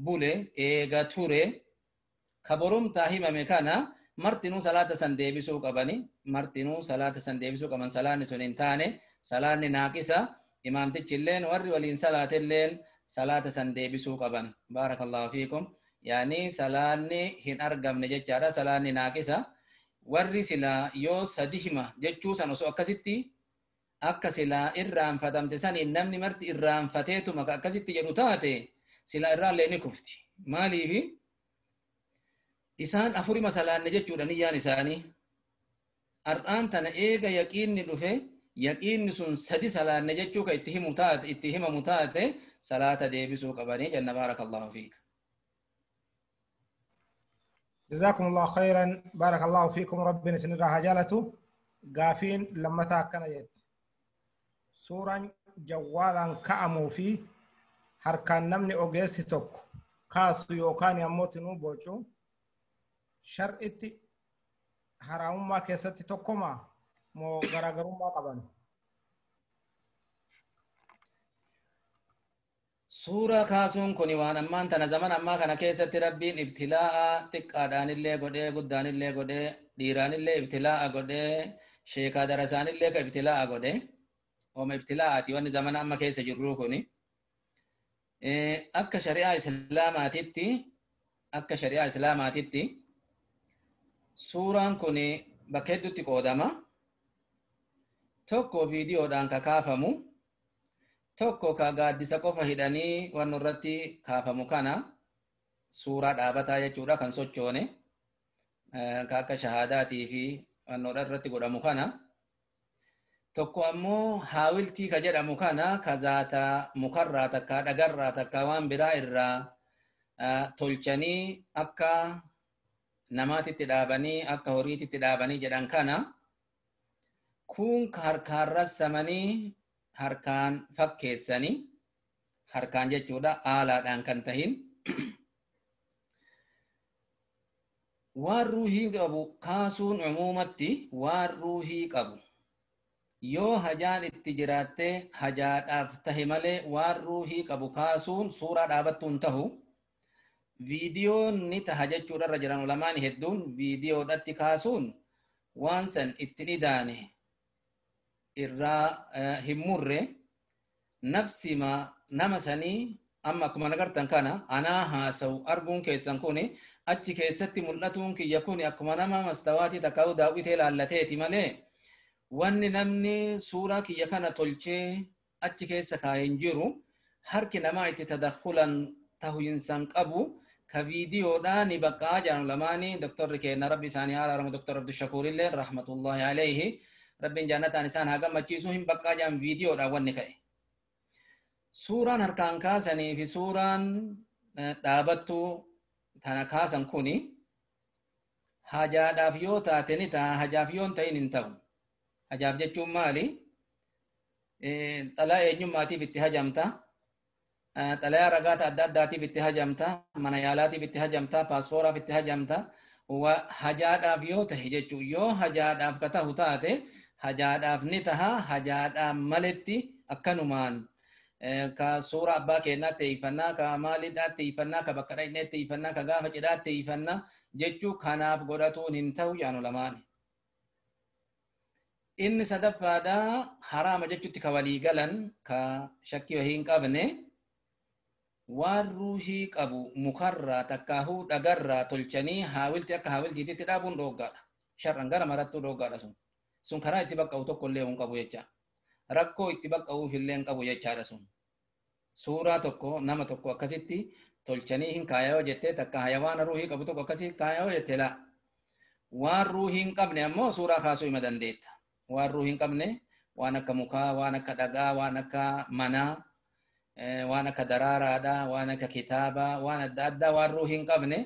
bule eega ture ka borumtaa himame kana martinuu salaata san deebisuu qabani martinuu salaata san deebisuu qaban salaanni sun hin taane salaanni naaqisa imaamtichi illeen warri waliin salaatelleen salaata san deebisuu qaban. Baarakallahu fiikum. Yaani salaanni hin argamne jechaadha salaanni naaqisa warri silaa yoo sadi hima jechuu san osoo akkasitti akka silaa irraanfatamte saniin namni marti irraanfateetuma ka akkasitti jedhu taate silaa irraallee ni kufti. Maaliifi isaan afurima salaanne jechuudha niyyaan isaanii. Har'aan tana eega yaqiinni dhufe yaqiinni sun sadi salaanne jechuu ka itti himu taate itti himamu taate salaata deebisuu qabanii jenna. Baarakallahu fiika. جزاكم الله خيرا بارك الله فيكم ربنا سنرى هجالته قافين لما تاكنا جت سورة جوالا كأمو في harkaan namni ogeessi tokko kaasu yookaan ammoo tinuu bocu shar'itti haraamummaa keessatti tokkoma moo garaagarummaa qaban? Suuraa kaasuun kun waan ammaan tana zaman ammaa kana keessatti Rabbiin ibtilaa'a xiqqaadhaanillee godhee guddaanillee godhee dhiiraanillee ibtilaa'a godhee sheekaa darasaanillee ka ibtilaa'a godhee ooma ibtilaa'aati wanni zamana amma keessa jirruu kuni. Akka shari'aa islaamaatitti akka shari'aa islaamaatitti suuraan kun bakka hedduutti qoodama. Tokko viidiyoodhaan ka kaafamu, tokko ka gaaddisa qofa hidhanii waan irratti kaafamu kana suuraa dhaabataa jechuudha kan sochoone ka akka shahaadaatii fi waan irratti godhamu kana. Tokko ammoo haawiltii ka jedhamu kana ka zaata mukarraa takka dhagarraa takka waan biraa irraa tolchanii akka namaatitti dhaabanii akka horiititti dhaabanii jedhan kana kun harkaan rassamanii harkaan fakkeessanii harkaan jechuudha aalaadhaan kan tahin waan ruuhii qabu kaasuun umuumatti waan ruuhii qabu yoo hajaan itti jiraatte hajaadhaaf tahe malee waan ruuhii qabu kaasuun suuraa dhaabattuun tahu viidiyoon ni taha jechuudha irra jiran ulamaan hedduun viidiyoodhatti kaasuun waan san itti dhidaane irraa hin murre nafsima nama sanii amma akkuma agartan kana anaa haasa'u arguun keessan kun achi keessatti mul'atuun kiyya kun akkuma nama mastawaatii takkaa'u daawwitee laallateeti malee wanni namni suuraa kiyya kana tolchee achi keessa kaa'ee hin jiru harki namaa itti tadakkulan tahuinsan qabu ka viidiyoodhaan baqqaa jedhan lamaanii doktorri keenya rabbi isaanii haa araaramu doktor Abdushakuur illee rahmatullahi alayhi rabbiin jannataan isaan haa gammachiisu hin baqqaa jedhan viidiyoodhaan wanni ka'e. Suuraan harkaan kaasanii fi suuraan dhaabattuu tana kaasan kuni hajaadhaaf yoo taate ni ta'a hajaaf yoo hin ta'in hin ta'u. Hajaaf jechuun maali? Xalaa eenyummaatiif itti hajamta. Xalayaa ragaata adda addaatiif itti hajamta. Mana yaalaatiif itti hajamta. Paaspooraaf itti hajamta. Hajaadhaaf yoo tahe jechuun yoo hajaadhaaf ka tahu taate hajaadhaaf ni taha. Hajaadhaaf maletti akkanumaan ka suura abbaa keenyaa teeffannaa ka maalidhaa teeffannaa ka bakka dhaqnee teeffannaa ka gaafa cidhaa teeffannaa jechuu kanaaf godhatuun hin ta'u yaanu lamaani. Inni sadaffaadha haraama jechuutti ka walii galan ka shakkii wahii hin qabne waan ruuhii qabu mukarraa takkaahuu dhagarraa tolchanii haawilti akka haawiltiititti dhaabuun dhooggaadha. Shar'an gara marattuu dhooggaadha sun. Sun karaa itti baqqa'u tokko illee hin qabu jecha. Rakkoo itti baqqa'uuf illee hin qabu jechaadha sun. Suuraa tokko nama tokko akkasitti tolchanii hin kaayoo jettee takka hayawaana ruuhii qabu tokko akkasitti kaayoo jettee laa. Waan ruuhii hin qabne ammoo suuraa kaasuu hima dandeetta. Waan ruuhii hin qabne waan akka mukaa, waan akka dhagaa, waan akka manaa, waan akka daraaraadha, waan akka kitaabaa, waan adda addaa waan ruuhii hin qabne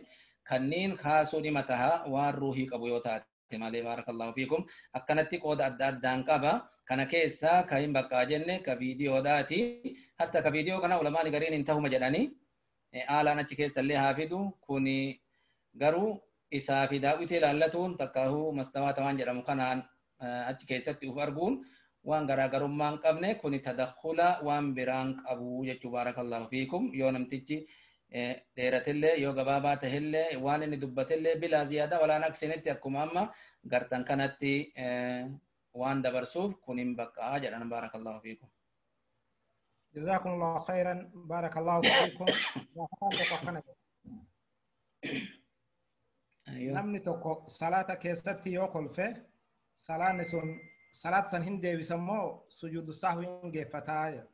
kanneen kaasuu dhima taha waan ruuhii qabu yoo taate malee baarakallahu fiikum. Akkanatti qooda adda addaan qaba. Kana keessa ka hin baqqaa jenne ka viidiyoodhaati. Hatta ka viidiyoo kana ulamaan gariin hin tahuma jedhanii aalaan achi keessa illee haa fidu. Kuni garuu isaa fi daawwitii ilaallatuun takkaahuu mastawaata waan jedhamu kanaan achi keessatti uf arguun waan garaagarummaa hin qabne kuni tadakkula waan biraan qabu jechuu baarakallahu fiikum. Yoo namtichi dheeratillee yoo gabaabaa tahillee waan inni dubbatellee bilaa ziyaadaa walaan aksinitti akkuma amma gartan kanatti waan dabarsuuf kun hin baqqaa jedhan baarakallahu fiikum. جزاكم الله خيرا بارك الله فيكم. Namni tokko salaata keessatti yoo kolfe salaanni sun salaat san hin deebisan moo sujuudu sahwi hin geeffataa jedha.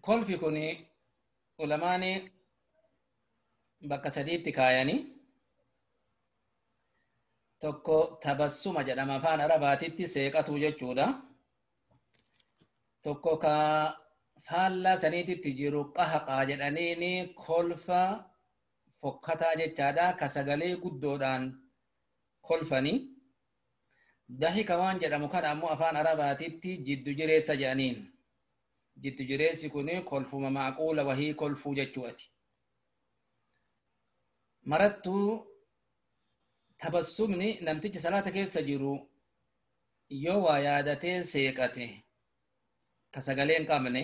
Kolfi kun ulamaani bakka sadiitti kaayanii tokko tabassuma jedhama afaan arabaatitti seeqatu jechuudha. Tokko ka Faallaa saniititti jiru qahaqaa jedhaniini kolfa fokkataa jechaadha ka sagalee guddoodhaan kolfanii. Dahika waan jedhamu kana ammoo afaan Arabaatitti jiddu jireessa jedhaniin. Jiddu jireessi kun kolfuma maaquula wahii kolfuu jechuuti. Marattuu tabassumni namtichi salaata keessa jiru yoo waa yaadatee seeqate ka sagalee hin qabne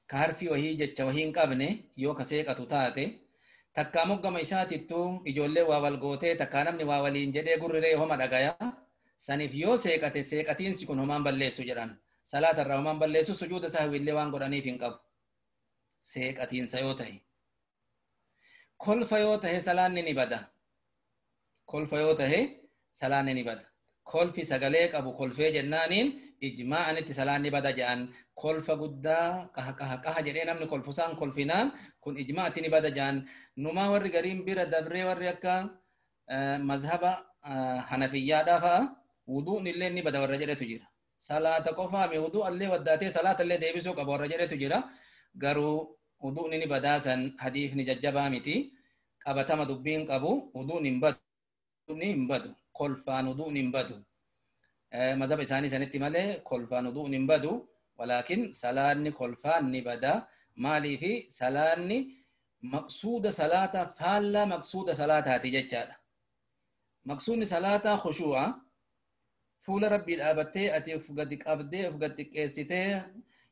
ka harfii wahii jecha wahii hin qabne yoo ka seeqatu taate takkaa moggama isaatittuu ijoollee waa wal gootee takkaa namni waa waliin jedhee gurriree homa dhagaya saniif yoo seeqate seeqatiinsi kun homaan balleessu jedhan. Salaata irraa homaan balleessu, sujuuda sahwiillee waan godhaniif hin qabu seeqatiinsa yoo ta'e. Kolfa yoo ta'e salaanni ni bada. Kolfa yoo ta'e salaanni ni bada. Kolfi sagalee qabu kolfee jennaaniin ijmaa'anitti salaanni bada jedhan. Kolfa guddaa qaha qaha qaha jedhee namni kolfusaan kolfinaan kun ijmaa'atti ni bada jedhan. Numaa warri gariin bira dabree warri akka mazhaba hanafiyyaadhaa fa'a wuduun illee ni bada warra jedhetu jira. Salaata qofaami wuduu illee waddaatee salaata illee deebisuu qaba warra jedhetu jira. Garuu wuduun ni badaa san hadiifni jajjabaa miti. Qabatama dubbiin qabu wuduun hin badu. Hin badu. Kolfaan wuduun hin badu. Mazhaba isaanii sanitti malee kolfaan wuduun hin badu. Walaakin salaanni kolfaan ni bada. Maaliifi salaanni maqsuuda salaata faallaa maqsuuda salaataati jechaadha. Maqsuudni salaataa khushuu'a. Fuula rabbii dhaabattee ati of gadi qabdee of gadi xiqqeessitee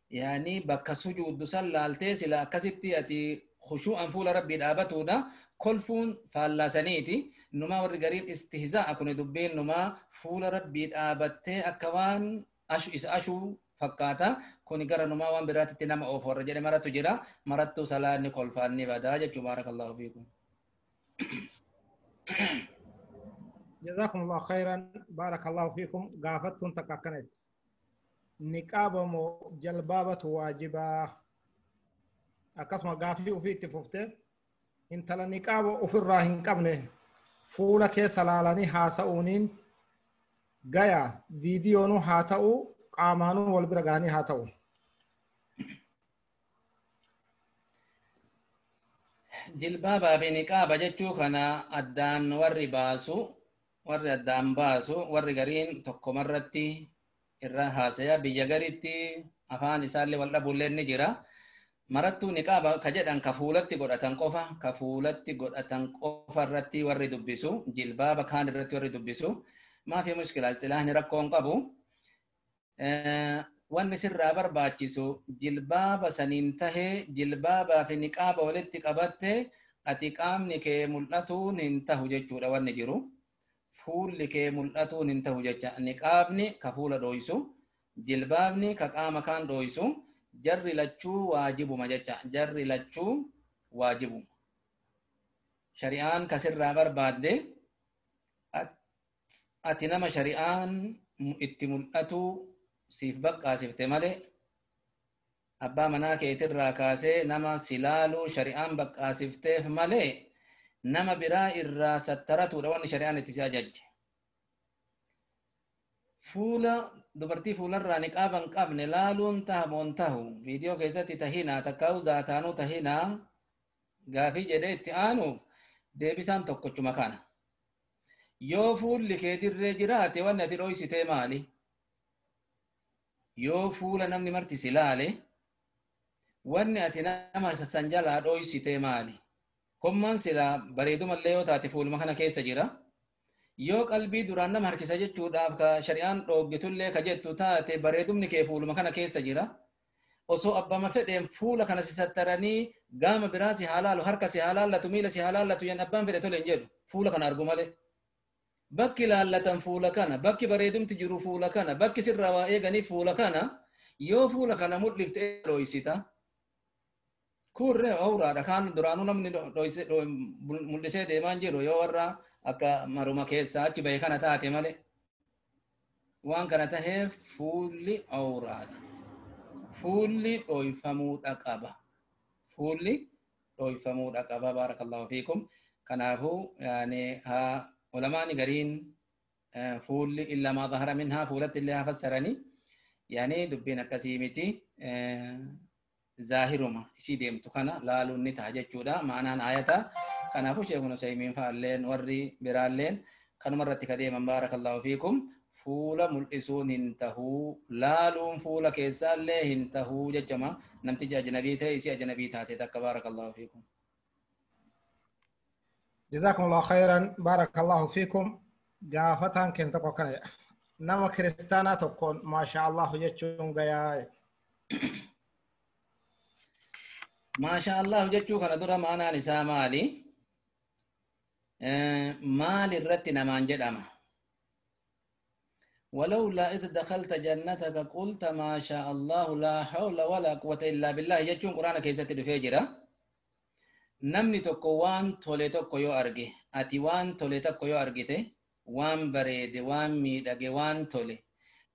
yaani bakka sujuuddu san laaltee sila akkasitti ati khushuu'an fuula rabbii dhaabatuudha. Kolfuun faallaa saniiti. Numaa warri gariin istihzaa'a kun dubbiin numaa fuula rabbii dhaabattee akka waan isa ashuu fakkaata. Kun gara numaa waan biraatitti nama oofu warra jedhe maratu jira. Marattuu salaanni kolfaan ni badaa jechuu. Baarakallahu fiikum. جزاكم الله خيرا، بارك الله فيكم. قافتون تكاكنت نقاب مو جلبابة واجبة أقسم قافي وفي تفوفته انت لنقاب وفي الراهن قبنه فولا كيس لالاني هاسؤونين غايا فيديو نو هاتاو قامانو والبرغاني هاتاو. جلبابة بنقاب جتشو كان أدان ورّي باسو warri addaan baasu warri gariin tokkomarratti irra haasaya biyya garitti afaan isaallee wal dhabuullee ni jira. Marattuu niqaaba ka jedhan ka fuulatti godhatan qofa ka fuulatti godhatan qofa irratti warri dubbisu jilbaaba kaan irratti warri dubbisu maafi mushkila istilaahni rakkoo hin qabu. Wanni sirraa barbaachisu jilbaaba saniin tahee jilbaabaa fi niqaaba walitti qabatte ati qaamni kee mul'atuun hin tahu jechuudha wanni jiru. Fuulli kee mul'atuun hin tahu jecha. Niqaabni ka fuula dhoysu, jilbaabni ka qaama kaan dhoysu, jarri lachuu waajibuma jecha. Jarri lachuu waajibuma. Shari'aan kasirraa barbaadde ati nama shari'aan itti mul'atu siif baqqaasifte malee abbaa manaa keetirraa kaasee nama si laaluu shari'aan baqqaasifteef malee nama biraa irraa sattaratuudha wanni shari'aan itti si ajajje. Fuula dubartii fuularraa niqaaba hin qabne laaluun tahamoon tahu viidiyoo keessatti tahinaa takkaa'u zaataanuu tahinaa gaafii jedhee itti aanuuf deebisaan tokkochuma kana. Yoo fuulli kee dirree jiraate wanni ati dhoysitee maali? Yoo fuula namni marti si laale wanni ati nama san jalaa dhoysitee maali? Hommaan silaa bareedumallee yoo taate fuuluma kana keessa jira. Yoo qalbii duraan nama harkisa jechuudhaaf ka shari'aan dhooggitullee ka jettu taate bareedumni kee fuuluma kana keessa jira. Osoo abbama fedheen fuula kana si sattaranii gaama biraa si haa laalu, harka si haa laallatu, miila si haa laallatu yan abbaan fedhe tole hin jedhu fuula kana argu malee. Bakki laallatan fuula kana, bakki bareedumti jiru fuula kana, bakki sirraa waa eeganii fuula kana, yoo fuula kana mul'ifte dhoysita. Kurre awraadha kaan duraanuu namni mul'isee deemaan jiru yoo warra akka maruma keessaa achi bahe kana taate malee. Waan kana taheef fuulli awraadha. Fuulli dhoyfamuudha qaba. Fuulli dhoyfamuudha qaba. Baarakallahu fiikum. Kanaafuu yaani haa ulamaani gariin fuulli illa maa zahara minhaa fuulatti illee haa fassaranii Yaani dubbiin akkasii miti zaahiruma isii deemtu kana laaluun ni ta'a jechuudha ma'anaan ayata. Kanaafuu Sheekh Usaymiin fa'aalleen warri biraalleen kanuma irratti ka deeman baarakallahu fiikum. Fuula mul'isuun hin tahuu, laaluun fuula keessaallee hin tahuu jechama namtichi ajnabii ta'e isii ajnabii taate takka baarakallahu fiikum. جزاكم الله خيرا بارك الله فيكم. قافتان كنت كان نما كريستانا تكون ما شاء الله جتشون غيا ما شاء الله جتشو كان درا معنا نساء مالي مال الرتنا ما جدما ولولا إذ دخلت جنتك قلت ما شاء الله لا حول ولا قوة إلا بالله جتشون قرآن كيسة الفجرة. Namni tokko waan tole tokko yoo arge, ati waan tole tokko yoo argite, waan bareede, waan miidhage, waan tole,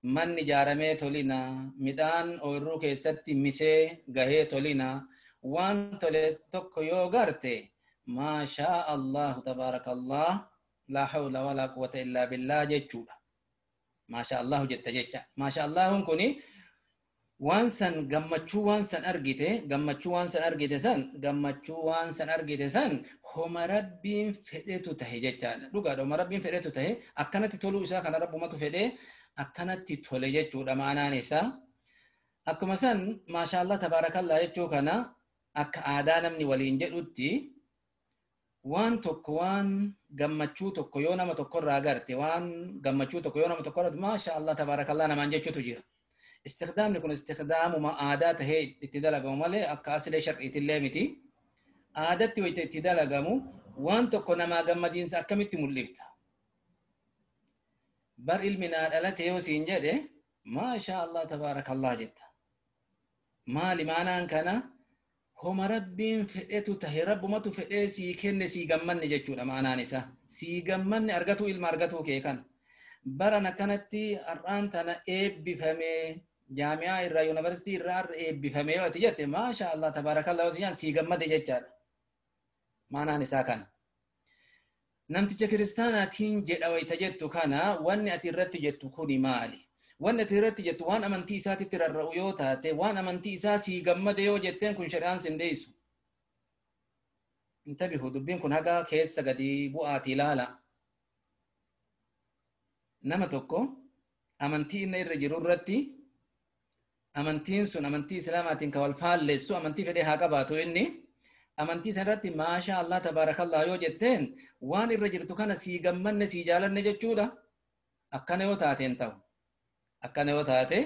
manni ijaaramee tolina, midhaan ooyiruu keessatti misee gahee tolina, waan tole tokko yoo garte, maashaa Allahu tabaarakallah laa hawla walaa quwwata illaa billaa jechuudha. Maashaa Allahu jetta jecha. Maashaa Allahun kuni waan san gammachuu waan san argite, gammachuu waan san argite san, gammachuu waan san argite san homa rabbiin fedhetu tahe jechaadha. Dhugaadha, homa rabbiin fedhetu tahe akkanatti toluu isaa kana rabbumatu fedhee akkanatti tole jechuudha ma'anaan isaa. Akkuma san maashaallah tabaarakallaa jechuu kana akka aadaa namni waliin jedhutti waan tokko waan gammachuu tokko yoo nama tokkorraa garte, waan gammachuu tokko yoo nama tokkorraa maashaallah tabaarakallaa namaan jechuutu jira. استخدام لكم استخدام وما عادات هي اتدلقوا مالي أكاسل شرعي تلامتي عادتي ويتدلقوا وان تكون ما جمدين سأكمل تملفت بر علمنا الآلات يوسين جده ما شاء الله تبارك الله جد ما لمانا كان هم ربين فئتو تهرب ما تفئ سيكن سيجمن جتشون أمانا نسا سيجمن أرجتو إلما أرجتو كيكان برنا كانت أران تنا إب بفهمه جامعة إرى يونيفرسيتي إرى إب بفهمه وتجت ما شاء الله تبارك الله وسيان سيجمد جتشان معنا نسا كان نمت كريستانا تين جد أو يتجت كنا وان أترت جت كوني مالي وان أترت جت وان أمنتي ساتي ترى الرؤيوت هاتي وان أمنتي ساسي جمد يو جتين كن شرعان سنديسو انتبهوا دبين كن هجا كيس قدي بؤاتي لا لا nama tokko amantii inni irra jiru irratti amantiin sun amantii islaamaatiin kan wal faalleessu amantii fedhee haa qabaatu inni amantii san irratti maashaa Allah tabaarakallah yoo jetteen waan irra jirtu kana sii gammanne sii jaalanne jechuudha. Akkana yoo taate hin ta'u. Akkana yoo taate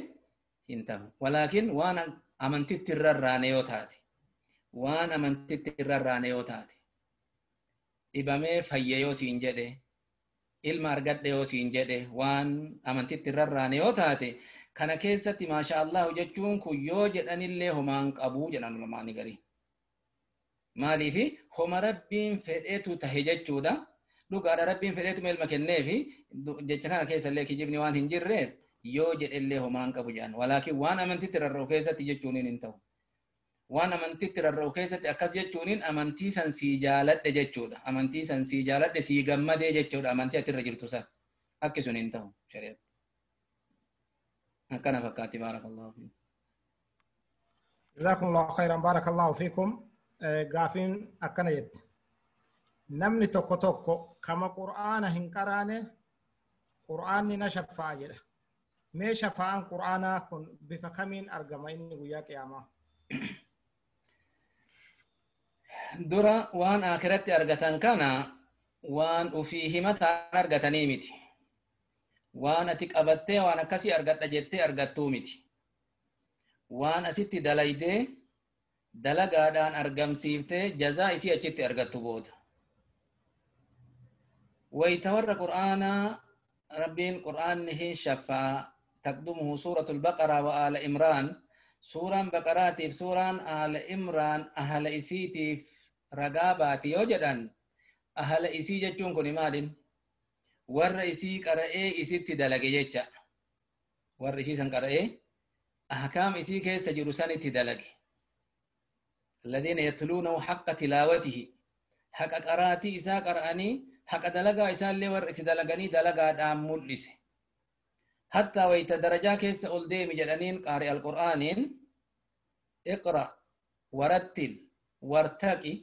hin ta'u. Walaakin waan amantitti irra raane yoo taate waan amantitti irra raane yoo taate dhibamee fayye yoo siin jedhe ilma argadhe yoo siin jedhe waan amantitti irra raane yoo taate kana keessatti maashaa Allahu jechuun kun yoo jedhanillee homaan qabuu jedhan ulamaani garii. Maaliifi homa rabbiin fedhetu tahe jechuudha. Dhugaadha rabbiin fedhetu ilma kenneefi jecha kana keessallee kijibni waan hin jirreef yoo jedhellee homaan qabu jedhan. Walaakin waan amantitti rarra'u keessatti jechuuniin hin ta'u. Waan amantitti rarra'u keessatti akkas jechuuniin amantii san sii jaaladhe jechuudha. Amantii san sii jaaladhe sii gammadee jechuudha amantii ati irra jirtu san. Akki sun hin ta'u shari'atti. Akkana fakkaatti baarakallahu fiikum. Jazakumullahu khairan baarakallahu fiikum. Gaafiin akkana jette. Namni tokko tokko kama qur'aana hin qaraane qur'aanni na shaffaa jedha. Mee shaffaan qur'aanaa kun bifa kamiin argama inni guyyaa qiyaamaa? Dura waan akiratti argatan kana waan ufii himataan argatanii miti. Waan ati qabattee waan akkasii argadha jettee argattuu miti. Waan asitti dalaydee dalagaadhaan argamsiiftee jazaa isii achitti argattu booda. Wayita warra qur'aanaa rabbiin qur'aanni hin shaffaa taqdumuhu suuratul baqaraa wa aala imraan suuraan baqaraatiif suuraan aala imraan ahala isiitiif ragaa baati yoo jedhan ahala isii jechuun kun maalin warra isii qara'ee isitti dalage jecha warra isii san qara'ee ahkaam isii keessa jiru sanitti dalage الذين يتلونه حق تلاوته حق قراتي إسا قرأني حق دلقا إسا اللي ور اتدلقني دلقا دام ملسه Hatta wayta darajaa keessa ol deemi jedhaniin qaari alqur'aaniin iqra warattil wartaqi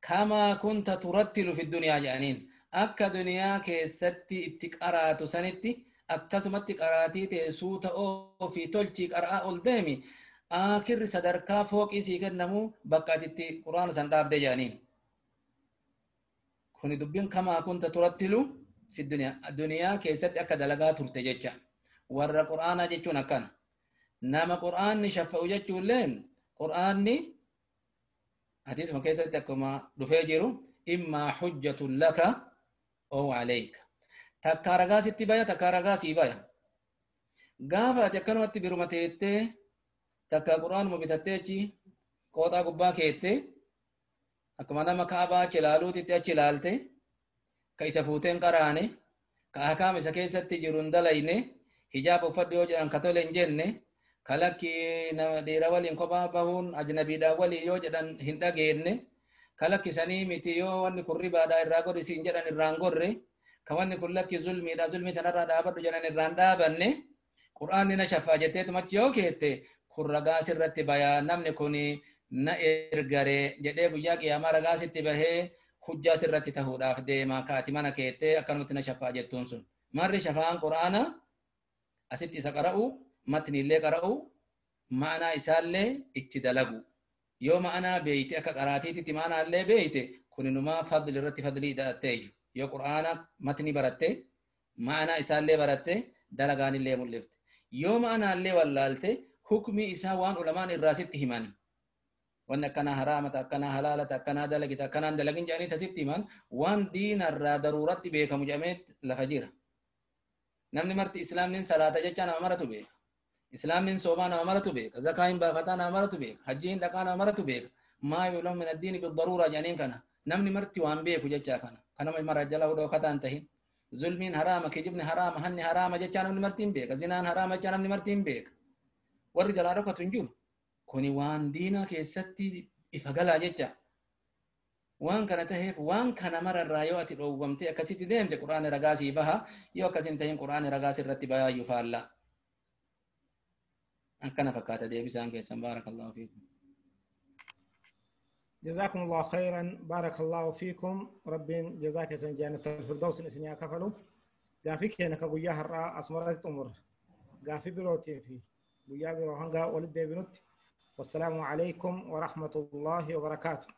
kamaa kunta turattilu fi duniyaa jedhaniin akka duniyaa keessatti itti qaraatu sanitti akkasumatti qaraatii ta'e suuta ofii tolchii qara'aa ol deemi akirri sadarkaa fooqii sii kennamu bakka ati itti quraana san dhaabde jedhaniin. Kuni dubbiin kamaa kunta turattilu fi duniyaa duniyaa keessatti akka dalagaa turte jecha. Warra qur'aanaa jechuun akkana. Nama qur'aanni shaffa'u jechuulleen qur'aanni hadiisuma keessatti akkuma dhufee jiru immaa hujjatun laka ow alayka. Takkaa ragaa sitti baya takkaa ragaa sii baya. Gaafa ati akkanumatti biruma teettee takkaa qur'aanuma bitattee achi qooxaa gubbaa keettee akkuma nama kaabaa achi ilaaluutitti achi ilaalte ka isa fuuteen qaraane ka ahkaam isa keessatti jiru hin dalayne hijaaba uffadhu yoo jedhan ka tole hin jenne ka lakki dhiira waliin kophaa bahuun ajnabiidhaa waliin yoo jedhan hin dhageenne ka lakkisanii miti yoo wanni kun ribaadhaa irraa godhi siin jedhan irraan gorre ka wanni kun lakki zulmiidha zulmii tanarraa dhaabadhu jedhan irraan dhaabanne qur'aanni na shaffaa jetteetumachi yoo keette kun ragaa sirratti bayaa namni kun na ergaree jedhee guyyaa qiyaamaa ragaa sitti bahee hujjaa sirratti tahuudhaaf deema kaati mana keettee akkanumatti na shaffaa jettuun sun. Marri shafaan qur'aana asitti isa qara'u matniillee qara'u ma'anaa isaallee itti dalagu. Yoo ma'anaa beeyte akka qaraatiititti ma'anaallee beeyte kuninumaa fadli irratti fadlii hidhattee yoo qur'aana matni baratte ma'anaa isaallee baratte dalagaanillee mul'ifte. Yoo ma'anaallee wallaalte hukmii isaa waan ulamaan irraa sitti himani. Wanni akkanaa haraamata akkanaa halaalata akkanaa dalagita akkanaan dalagin jedhanii tasitti himan waan diinarraa daruuratti beekamu jedhamee lafa jira. Namni marti islaamnin salaata jecha nama maratu beeka. Islaamnin soomaa nama maratu beeka. Zakaa hin baafataa nama maratu beeka. Hajjii hin dhaqaa nama maratu beeka. Maa yu'lamu min addiini biddaruuraa jedhaniin kana. Namni marti waan beeku jechaa kana. Kanama mara jala dhookataa hin tahin. Zulmiin haraama, kijibni haraama, hanni haraama jechaa namni marti hin beeka. Zinaan haraama jechaa namni marti hin beeka. Warri jalaa dhokatu hin jiru. Kuni waan diinaa keessatti ifa galaa jecha. Waan kana taheef waan kana mararraa yoo ati dhoowwamtee akkasitti deemte quraanni ragaa sii baha yoo akkas hin tahin quraanni ragaa sirratti bayaayyuu faalla. Akkana fakkaata deebisaan keessan baarakallahu fiikum. جزاكم الله خيرا بارك الله فيكم رب جزاك سن جنة الفردوس إسنيا كفلو غافي كينك غيا هرا أسمرت أمر غافي بروتي في غيا برو هنغا ولد بنوت والسلام عليكم ورحمة الله وبركاته.